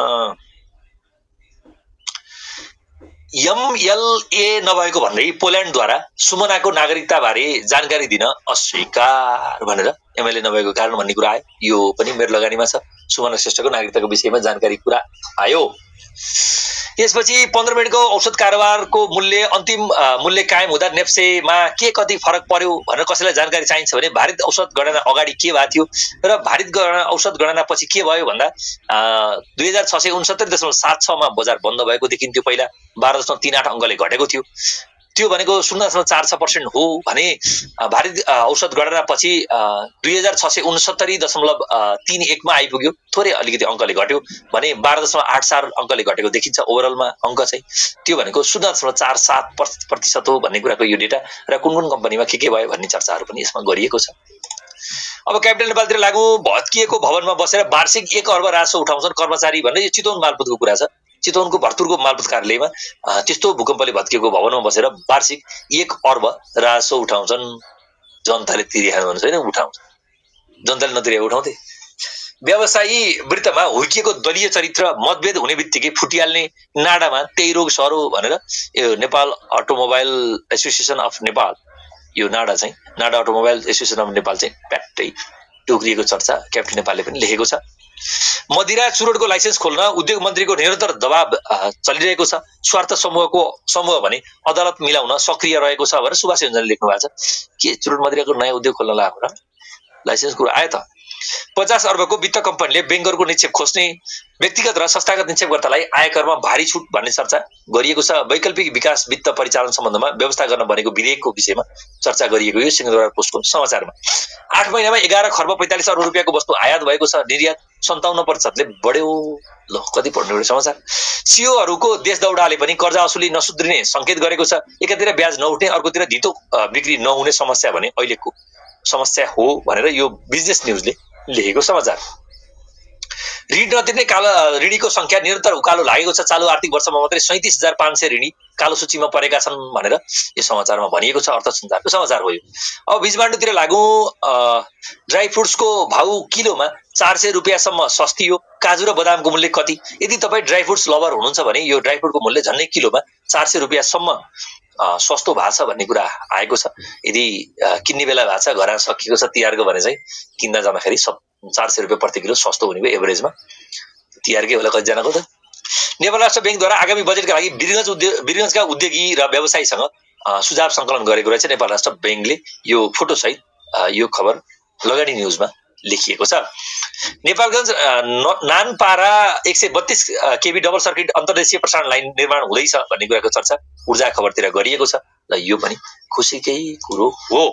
एमएलए नभएको भन्दै पोल्यान्डद्वारा सुमनाको नागरिकताबारे जानकारी दिन अस्वीकार भनेर एमएलए नभएको कारण भन्ने कुरा आयो। यो पनि मेरो लगानीमा छ। सुमना श्रेष्ठको नागरिकताको विषयमा जानकारी कुरा आयो। यसपछि 15 मिनेटको औषध कारोबारको मूल्य अन्तिम मूल्य कायम हुँदा नेप्सेमा के कति फरक पर्यो भनेर कसैलाई जानकारी चाहिन्छ भने भारित औषध गणना अगाडि के भएको थियो र भारित औषध गणना पछि के भयो भन्दा 2669.76 मा बजार बन्द भएको देखिन्थ्यो। पहिला 12.38 अङ्कले घटेको थियो। त्यो भनेको 0.46% हो भने भारित औषध गणना पछि 2669.31 मा आइपुग्यो। थोरै अलिकति अङ्कले घट्यो भने 12.84 अङ्कले घटेको देखिन्छ। ओभरअलमा अङ्क चाहिँ त्यो भनेको 0.47% हो भन्ने कुराको यो डेटा र कुन कुन कम्पनीमा के भयो भन्ने चर्चाहरू पनि यसमा गरिएको छ। अब क्यापिटल नेपालतिर लागू भत्किएको भवनमा बसेर वार्षिक 1 अर्ब राजस्व उठाउँछन् कर्मचारी भन्ने यो चितवन मालपोतको कुरा छ। चितवनको भरतपुरको मालपोत कार्यालयमा त्यस्तो भूकम्पले भत्किएको भवनमा बसेर वार्षिक 1 अर्ब राजस्व उठाउँछन्। जनताले तिरिहाल्नु छैन, उठाउँछ। जनताले नतिरे उठाउँथे। व्यवसायी वृत्तमा हुर्किएको दलीय चरित्र मतभेद हुने बित्तिकै फुटिहाल्ने नाडामा त्यही रोग सरो भनेर यो Nepal automobile association of Nepal, यो NADA automobile association of Nepal चाहिँ प्याट्टै टोक्रिएको चर्चा क्याप्टेन नेपालले पनि लेखेको छ। मदिरा चुरोटको लाइसेन्स खोल्न उद्योग मन्त्रीको निरन्तर दबाब चलिरहेको छ। स्वार्थ समूह भने अदालत मिलाउन सक्रिय रहेको छ भनेर सुभाष योजनले लेख्नु भएको छ। के चुरोट मदिराको नयाँ उद्योग खोल्न लाग्यो र लाइसेन्स कुरो आयो त। 50 अर्बको वित्त कम्पनीले बैंकरको निक्षेप खोज्ने, व्यक्तिगत र संस्थागत निक्षेपकर्तालाई आयकरमा भारी छुट भन्ने चर्चा गरिएको छ। वैकल्पिक विकास वित्त परिचालन सम्बन्धमा व्यवस्था गर्न बनेको विधेयकको विषयमा चर्चा गरिएको यो सिंहदरबार पोस्टको समाचारमा। 8 महिनामा 11 खर्ब 45 अर्ब रुपियाँको वस्तु आयात भएको छ। निर्यात 57%ले बढ्यो। ल कति पढ्ने समाचार। सीओहरूको देश दौडाले पनि कर्जा असुली नसुध्रिने संकेत गरेको छ। एकातिर ब्याज नउठ्ने, अर्कोतिर धितो बिक्री नहुने समस्या भने अहिलेको समस्या हो भनेर यो बिजनेस न्युजले लेखेको समाचार। ऋण नतिर्ने ऋणीको संख्या निरन्तर उकालो लागेको छ। चालु आर्थिक वर्षमा मात्रै 37,500 ऋणी कालो सूचीमा परेका छन् भनेर यो समाचारमा भनिएको छ। अर्थ सञ्चारको समाचार हो यो। अब बीजबाण्डुतिर लागू ड्राई फ्रुट्सको भाउ किलोमा 400 रुपियाँसम्म सस्तियो। काजु र बदामको मूल्य कति? यदि तपाईँ ड्राई फ्रुट्स लभर हुनुहुन्छ भने यो ड्राई फ्रुटको मूल्य झन्डै किलोमा 400 रुपियाँसम्म सस्तो भएको छ भन्ने कुरा आएको छ। यदि किन्ने बेला भएको छ, घर सकिएको छ तिहारको भने चाहिँ किन्दा जाँदाखेरि 400 रुपियाँ प्रति किलो सस्तो हुने भयो एभरेजमा। तिहारकै होला कतिजनाको त। नेपाल राष्ट्र बैंकद्वारा आगामी बजेटका लागि वीरगञ्जका उद्योगी र व्यवसायीसँग सुझाव सङ्कलन गरेको रहेछ नेपाल राष्ट्र बैंकले। यो फोटो सहित यो खबर लगानी न्यूजमा लेखिएको छ। Nepalgunj Nanpara 132 KV double circuit अन्तर्देशीय प्रसारण लाइन निर्माण हुँदैछ भन्ने कुराको चर्चा ऊर्जा खबरतिर गरिएको छ र यो पनि खुसीकै कुरो हो।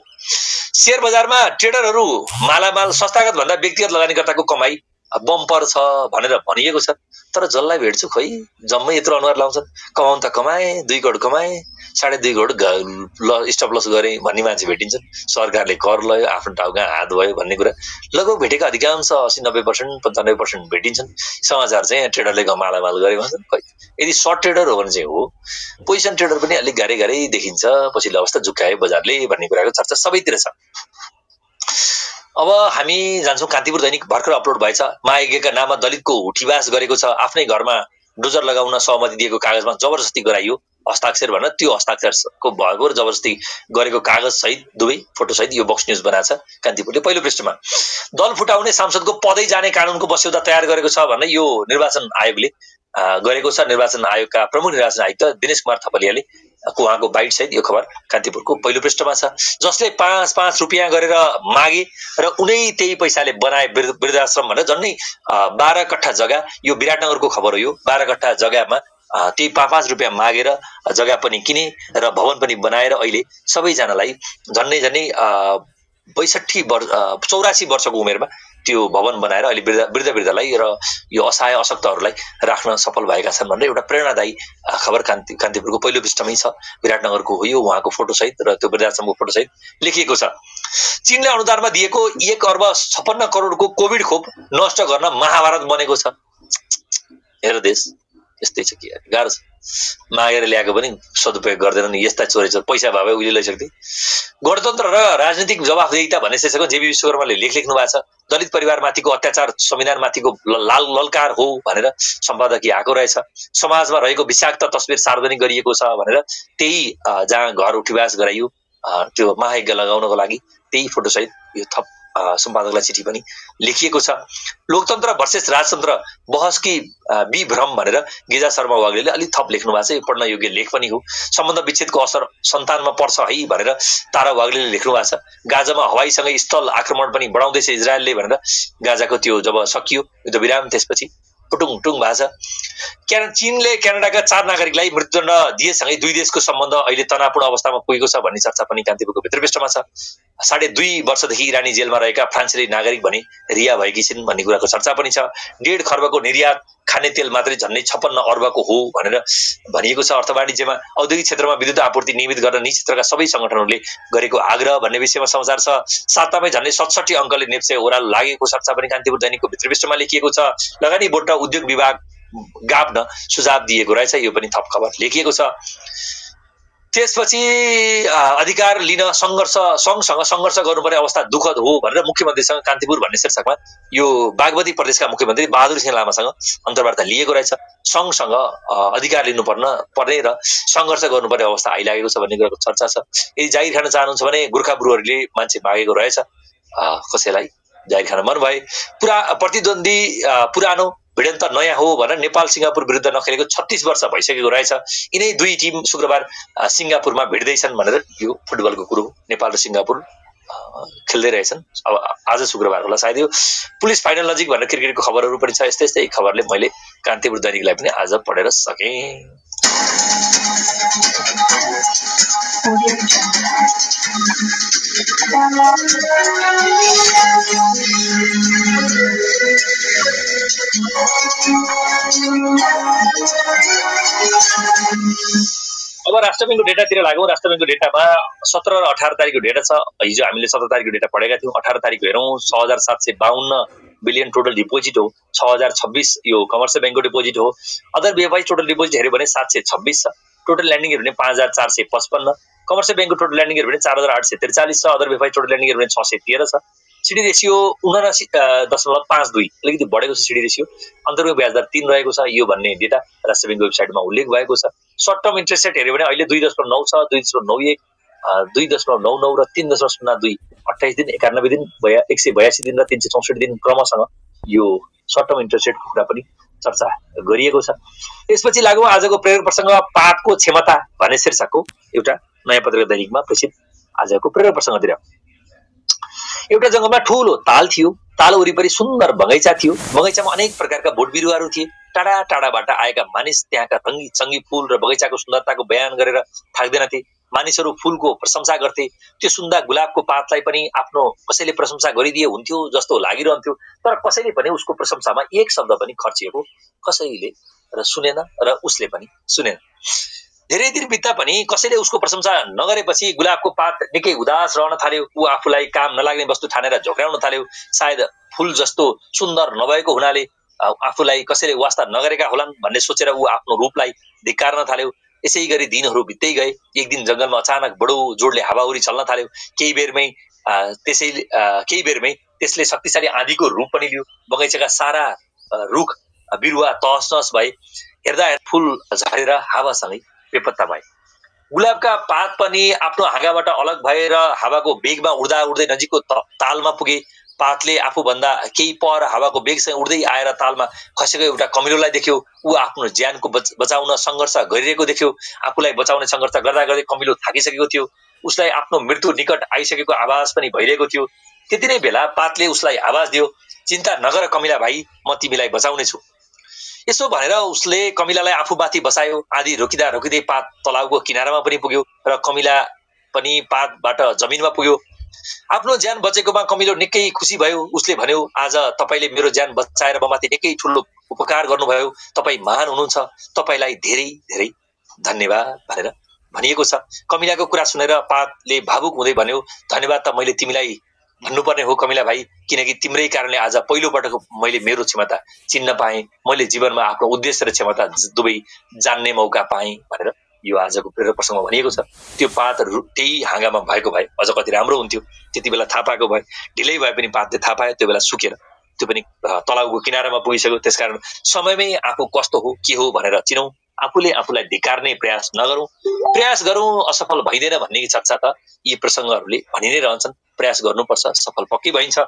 शेयर बजारमा ट्रेडरहरू मालामाल, संस्थागत भन्दा व्यक्तिगत लगानीकर्ताको कमाई बम्पर छ भनेर भनिएको छ। तर जसलाई भेट्छु खै जम्मै यत्रो अनुहार लाउँछन्, कमाउन त कमाए 2 करोड कमाए 2.5 करोड स्टप लस गरे भन्ने मान्छे भेटिन्छन्। सरकारले कर लयो, आफ्नो टाउका हात भयो भन्ने कुरा लगभग भेटेका अधिकांश 80-90% 95% भेटिन्छन्। समाचार चाहिँ ट्रेडरले मालामाल गरे भन्छन्। खै यदि सर्ट ट्रेडर हो भने चाहिँ हो, पोजिसन ट्रेडर पनि अलिक गाह्रै गाह्रै देखिन्छ, पछिल्लो अवस्था झुक्कायो बजारले भन्ने कुराको चर्चा सबैतिर छ। अब हामी जान्छौँ कान्तिपुर दैनिक। भर्खर अपलोड भएछ। महायज्ञका नाममा दलितको उठीवास गरेको छ। आफ्नै घरमा डोजर लगाउन सहमति दिएको कागजमा जबरजस्ती गराइयो हस्ताक्षर भनेर, त्यो हस्ताक्षरको भएको जबरजस्ती गरेको कागज सहित दुवै फोटो सहित यो बक्स न्यूज बनाएको छ कान्तिपुरले पहिलो पृष्ठमा। दल फुटाउने सांसदको पदै जाने कानूनको मस्यौदा तयार गरेको छ भन्ने यो निर्वाचन आयोगले गरेको छ। निर्वाचन आयोगका प्रमुख निर्वाचन आयुक्त दिनेश कुमार थपलियाले उहाँको बाइट सहित यो खबर कान्तिपुरको पहिलो पृष्ठमा छ। जसले 5-5 रुपियाँ गरेर मागे र उनै त्यही पैसाले बनाए वृद्धाश्रम भनेर झन्डै 12 कट्ठा जग्गा, यो विराटनगरको खबर हो। यो 12 कट्ठा जग्गामा त्यही 5-5 रुपियाँ मागेर जग्गा पनि किने र भवन पनि बनाएर अहिले सबैजनालाई झन्डै 84 वर्षको उमेरमा त्यो भवन बनाएर अहिले वृद्धलाई र यो असहाय अशक्तहरूलाई राख्न सफल भएका छन् भनेर एउटा प्रेरणादायी खबर कान्तिपुरको पहिलो पृष्ठमै छ। विराटनगरको हो यो, उहाँको फोटो सहित र त्यो वृद्धाश्रमको फोटो सहित लेखिएको छ। चीनले अनुदानमा दिएको 1 अर्ब 56 करोडको कोभिड खोप नष्ट गर्न महाभारत बनेको छ। हेर देश यस्तै छ कि गाह्रो छ। मागेर ल्याएको पनि सदुपयोग गर्दैनन्। यस्ता चोरी पैसा भए उहिले लैसक्थे। गणतन्त्र र राजनीतिक जवाफदेहिता भन्ने शीर्षकमा जेबी विश्वकर्माले लेख्नु भएको छ। दलित परिवारमाथिको अत्याचार संविधानमाथिको ललकार हो भनेर सम्पादकीय आएको रहेछ। समाजमा रहेको विषाक्त तस्बिर सार्वजनिक गरिएको छ भनेर त्यही जहाँ घर उठीवास गराइयो त्यो महायज्ञ लगाउनको लागि त्यही फोटो सहित यो थप सम्पादकलाई चिठी पनि लेखिएको छ। लोकतन्त्र भर्सेस राजतन्त्र बहसकी विभ्रम भनेर गिजा शर्मा वाग्लेले अलि थप लेख्नु भएको छ। यो पढ्न योग्य लेख पनि हो। सम्बन्ध विच्छेदको असर सन्तानमा पर्छ है भनेर तारा वाग्लेले लेख्नु भएको छ। गाजामा हवाईसँगै स्थल आक्रमण पनि बढाउँदैछ इजरायलले भनेर गाजाको त्यो जब सकियो युद्ध विराम त्यसपछि टुङ भएको छ। चीनले क्यानाडाका 4 नागरिकलाई मृत्युदण्ड दिएसँगै दुई देशको सम्बन्ध अहिले तनावपूर्ण अवस्थामा पुगेको छ भन्ने चर्चा पनि कान्तिपुरको भित्र पृष्ठमा छ। 2.5 वर्षदेखि इरानी जेलमा रहेका फ्रान्सेली नागरिक भने रिहा भएकी छिन् भन्ने कुराको चर्चा पनि छ। 1.5 खर्बको निर्यात खाने तेल मात्रै झन्डै 56 अर्बको हो भनेर भनिएको छ। अर्थ वाणिज्यमा औद्योगिक क्षेत्रमा विद्युत आपूर्ति नियमित गर्न निजी क्षेत्रका सबै संगठनहरूले गरेको आग्रह भन्ने विषयमा समाचार छ। सातामै झन्डै 67 अङ्कले नेप्से ओह्रालो लागेको चर्चा पनि कान्तिपुर दैनिकको भित्र पृष्ठमा लेखिएको छ। लगानी बोर्ड र उद्योग विभाग गाभ्न सुझाव दिएको रहेछ। यो पनि थप खबर लेखिएको छ। त्यसपछि अधिकार लिन सँगसँग सङ्घर्ष गर्नुपर्ने अवस्था दुःखद हो भनेर मुख्यमन्त्रीसँग कान्तिपुर भन्ने शीर्षकमा यो बागमती प्रदेशका मुख्यमन्त्री बहादुर सिंह लामासँग अन्तर्वार्ता लिएको रहेछ। सँगसँग अधिकार लिनुपर्ने र सङ्घर्ष गर्नुपर्ने अवस्था आइलागेको छ भन्ने कुराको चर्चा छ। यदि जागिर खान चाहनुहुन्छ भने गोर्खा ब्रुहरूले मान्छे मागेको रहेछ, कसैलाई जागिर खान मन भए। प्रतिद्वन्दी पुरानो भिडन्त नयाँ हो भनेर नेपाल सिङ्गापुर विरुद्ध नखेलेको 36 वर्ष भइसकेको रहेछ। यिनै दुई टिम शुक्रबार सिङ्गापुरमा भिड्दैछन् भनेर यो फुटबलको कुरो हो। नेपाल र सिङ्गापुर खेल्दै रहेछन्। अब आज शुक्रबार होला सायद। यो पुलिस फाइनल नजिक भनेर क्रिकेटको खबरहरू पनि छ। यस्तै खबरले मैले कान्तिपुर दैनिकलाई पनि आज पढेर सकेँ। अब राष्ट्र ब्याङ्कको डेटातिर लागौँ। राष्ट्र ब्याङ्कको डेटामा 17 र 18 तारिकको डेटा छ। हिजो हामीले 17 तारिकको डेटा पढेका थियौँ। 18 तारिकको हेरौँ 6,752 बिलियन टोटल डिपोजिट हो। 6,026 यो कमर्सियल ब्याङ्कको डिपोजिट हो। अदर बीएफआई टोटल डिपोजिट हेऱ्यो भने 726 छ। टोटल ल्यान्डिङ हेऱ्यो भने 5,455। कमर्सियल ब्याङ्कको टोटल ल्यान्डिङ हेऱ्यो भने 4,843 छ। अदर बीएफआई टोटल ल्यान्डिङ हेऱ्यो भने 613 छ। सिडी रेसियो 79.52 अलिकति बढेको छ सिडी रेसियो। अन्तर्गत ब्याज दर 3 रहेको छ। यो भन्ने डेटा राष्ट्र ब्याङ्कको वेबसाइटमा उल्लेख भएको छ। सर्ट टर्म इन्ट्रेस्ट रेट हेऱ्यो भने अहिले 2.9 छ, 2.91, 2.99 र 3.02, 28 दिन, 91 दिन, 182 दिन र 364 दिन क्रमशः यो सर्ट टर्म इन्ट्रेस्ट रेटको कुरा पनि चर्चा गरिएको छ। त्यसपछि लागौँ आजको प्रेरक प्रसङ्ग पापको क्षमता भन्ने शीर्षकको एउटा नयाँ पत्रिका दैनिकमा प्रसिद्ध आजको प्रेरक प्रसङ्गतिर। एउटा जंगलमा ठूलो ताल थियो। ताल वरिपरि सुन्दर बगैँचा थियो। बगैँचामा अनेक प्रकारका बोट बिरुवाहरू थिए। टाढा टाढाबाट आएका मानिस त्यहाँका रंगी चंगी फूल र बगैँचाको सुन्दरताको बयान गरेर थाक्दैनथे। मानिसहरू फूलको प्रशंसा गर्थे। त्यो सुन्दा गुलाबको पातलाई पनि आफ्नो कसैले प्रशंसा गरिदिए हुन्थ्यो जस्तो लागिरहन्थ्यो। तर कसैले पनि उसको प्रशंसामा एक शब्द पनि खर्चिएको कसैले र सुनेन र उसले पनि सुनेन। धेरै दिन बित्दा पनि कसैले उसको प्रशंसा नगरेपछि गुलाबको पात निकै उदास रहन थाल्यो। ऊ आफूलाई काम नलाग्ने वस्तु ठानेर झोक्राउन थाल्यो। सायद फूल जस्तो सुन्दर नभएको हुनाले आफूलाई कसैले वास्ता नगरेका होलान् भन्ने सोचेर ऊ आफ्नो रूपलाई धिक्कार्न थाल्यो। यसै गरी दिनहरू बित्दै गए। एक दिन जंगलमा अचानक बडो जोडले हावाहुरी चल्न थाल्यो। केही बेरमै त्यसले शक्तिशाली आँधीको रूप पनि लियो। बगैँचाका सारा रुख बिरुवा तहस नहस भए। हेर्दा फूल झरेर हावासँगै बेपत्ता भए। गुलाबका पात पनि आफ्नो हाँगाबाट अलग भएर हावाको बेगमा उड्दा उड्दै नजिकको तालमा पुगे। पातले आफूभन्दा केही पर हावाको बेगसँग उड्दै आएर तालमा खसेको एउटा कमिलोलाई देख्यो। ऊ आफ्नो ज्यानको बचाउन सङ्घर्ष गरिरहेको देख्यो। आफूलाई बचाउने सङ्घर्ष गर्दा गर्दै कमिलो थाकिसकेको थियो। उसलाई आफ्नो मृत्यु निकट आइसकेको आवाज पनि भइरहेको थियो। त्यति नै बेला पातले उसलाई आवाज दियो, चिन्ता नगर कमिला भाइ, म तिमीलाई बचाउने छु। यसो भनेर उसले कमिलालाई आफूमाथि बसायो। आँधी रोकिँदा रोकिँदै पात तलाउको किनारामा पनि पुग्यो र कमिला पनि पातबाट जमिनमा पुग्यो। आफ्नो ज्यान बचेकोमा कमिलो निकै खुसी भयो। उसले भन्यो, आज तपाईले मेरो ज्यान बचाएर ममाथि निकै ठुलो उपकार गर्नुभयो। तपाईँ महान हुनुहुन्छ। तपाईलाई धेरै धेरै धन्यवाद भनेर भनिएको छ। कमिलाको कुरा सुनेर पातले भावुक हुँदै भन्यो, धन्यवाद त मैले तिमीलाई भन्नुपर्ने हो कमिला भाइ, किनकि तिम्रै कारणले आज पहिलो पटक मैले मेरो क्षमता चिन्न पाएँ। मैले जीवनमा आफ्नो उद्देश्य र क्षमता दुवै जान्ने मौका पाएँ भनेर यो आजको प्रेरक प्रसङ्गमा भनिएको छ। त्यो पात त्यही हाँगामा भएको भए अझ कति राम्रो हुन्थ्यो। त्यति बेला थाहा पाएको भए, ढिलै भए पनि पातले थाहा पायो, त्यो बेला सुकेर त्यो पनि तलाउको किनारामा पुगिसक्यो। त्यसकारण समयमै आफू कस्तो हो के हो भनेर चिनौँ। आफूले आफूलाई धिक्कार्ने प्रयास नगरौँ। प्रयास गरौँ, असफल भइँदैन भन्ने चर्चा त यी प्रसङ्गहरूले भनि नै रहन्छन्। प्रयास गर्नुपर्छ, सफल पक्कै भइन्छ।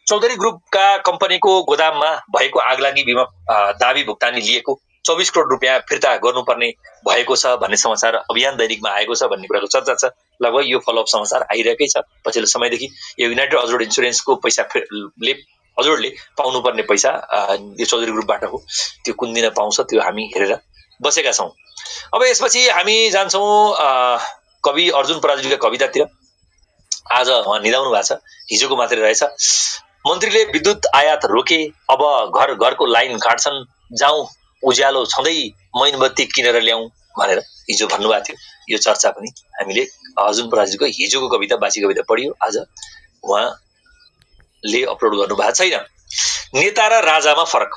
चौधरी ग्रुपका कम्पनीको गोदाममा भएको आगलागी बिमा दाबी भुक्तानी लिएको 24 करोड रुपियाँ फिर्ता गर्नुपर्ने भएको छ भन्ने समाचार अभियान दैनिकमा आएको छ भन्ने कुराको चर्चा छ। लगभग यो फलोअप समाचार आइरहेकै छ पछिल्लो समयदेखि। यो युनाइटेड अजोर्ड इन्सुरेन्सको अजोर्डले पाउनुपर्ने पैसा यो चौधरी ग्रुपबाट हो। त्यो कुन दिन पाउँछ त्यो हामी हेरेर बसेका छौँ। अब यसपछि हामी जान्छौँ कवि अर्जुन पराजुलीका कवितातिर। आज उहाँ निदाउनु भएको छ, हिजोको मात्रै रहेछ। मन्त्रीले विद्युत आयात रोके, अब घर घरको लाइन काट्छन्, जाउँ उज्यालो छँदै मैनबत्ती किनेर ल्याउँ भनेर हिजो भन्नुभएको थियो। यो चर्चा पनि हामीले अर्जुन पराजुलीको हिजोको कविता बासी कविता पढियो, आज उहाँले अपलोड गर्नुभएको छैन। नेता र राजामा फरक।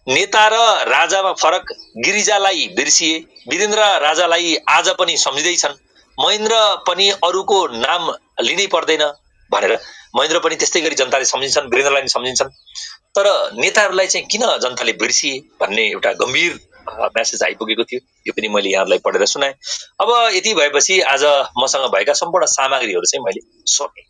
नेता र राजामा फरक। गिरिजालाई बिर्सिए, वीरेन्द्र राजालाई आज पनि सम्झिँदैछन्। महेन्द्र पनि अरूको नाम लिनै पर्दैन भनेर महेन्द्र पनि त्यस्तै गरी जनताले सम्झिन्छन्, वीरेन्द्रलाई पनि सम्झिन्छन्। तर नेताहरूलाई चाहिँ किन जनताले बिर्सिए भन्ने एउटा गम्भीर मेसेज आइपुगेको थियो। यो पनि मैले यहाँहरूलाई पढेर सुनाएँ। अब यति भएपछि आज मसँग भएका सम्पूर्ण सामग्रीहरू चाहिँ मैले सकेँ।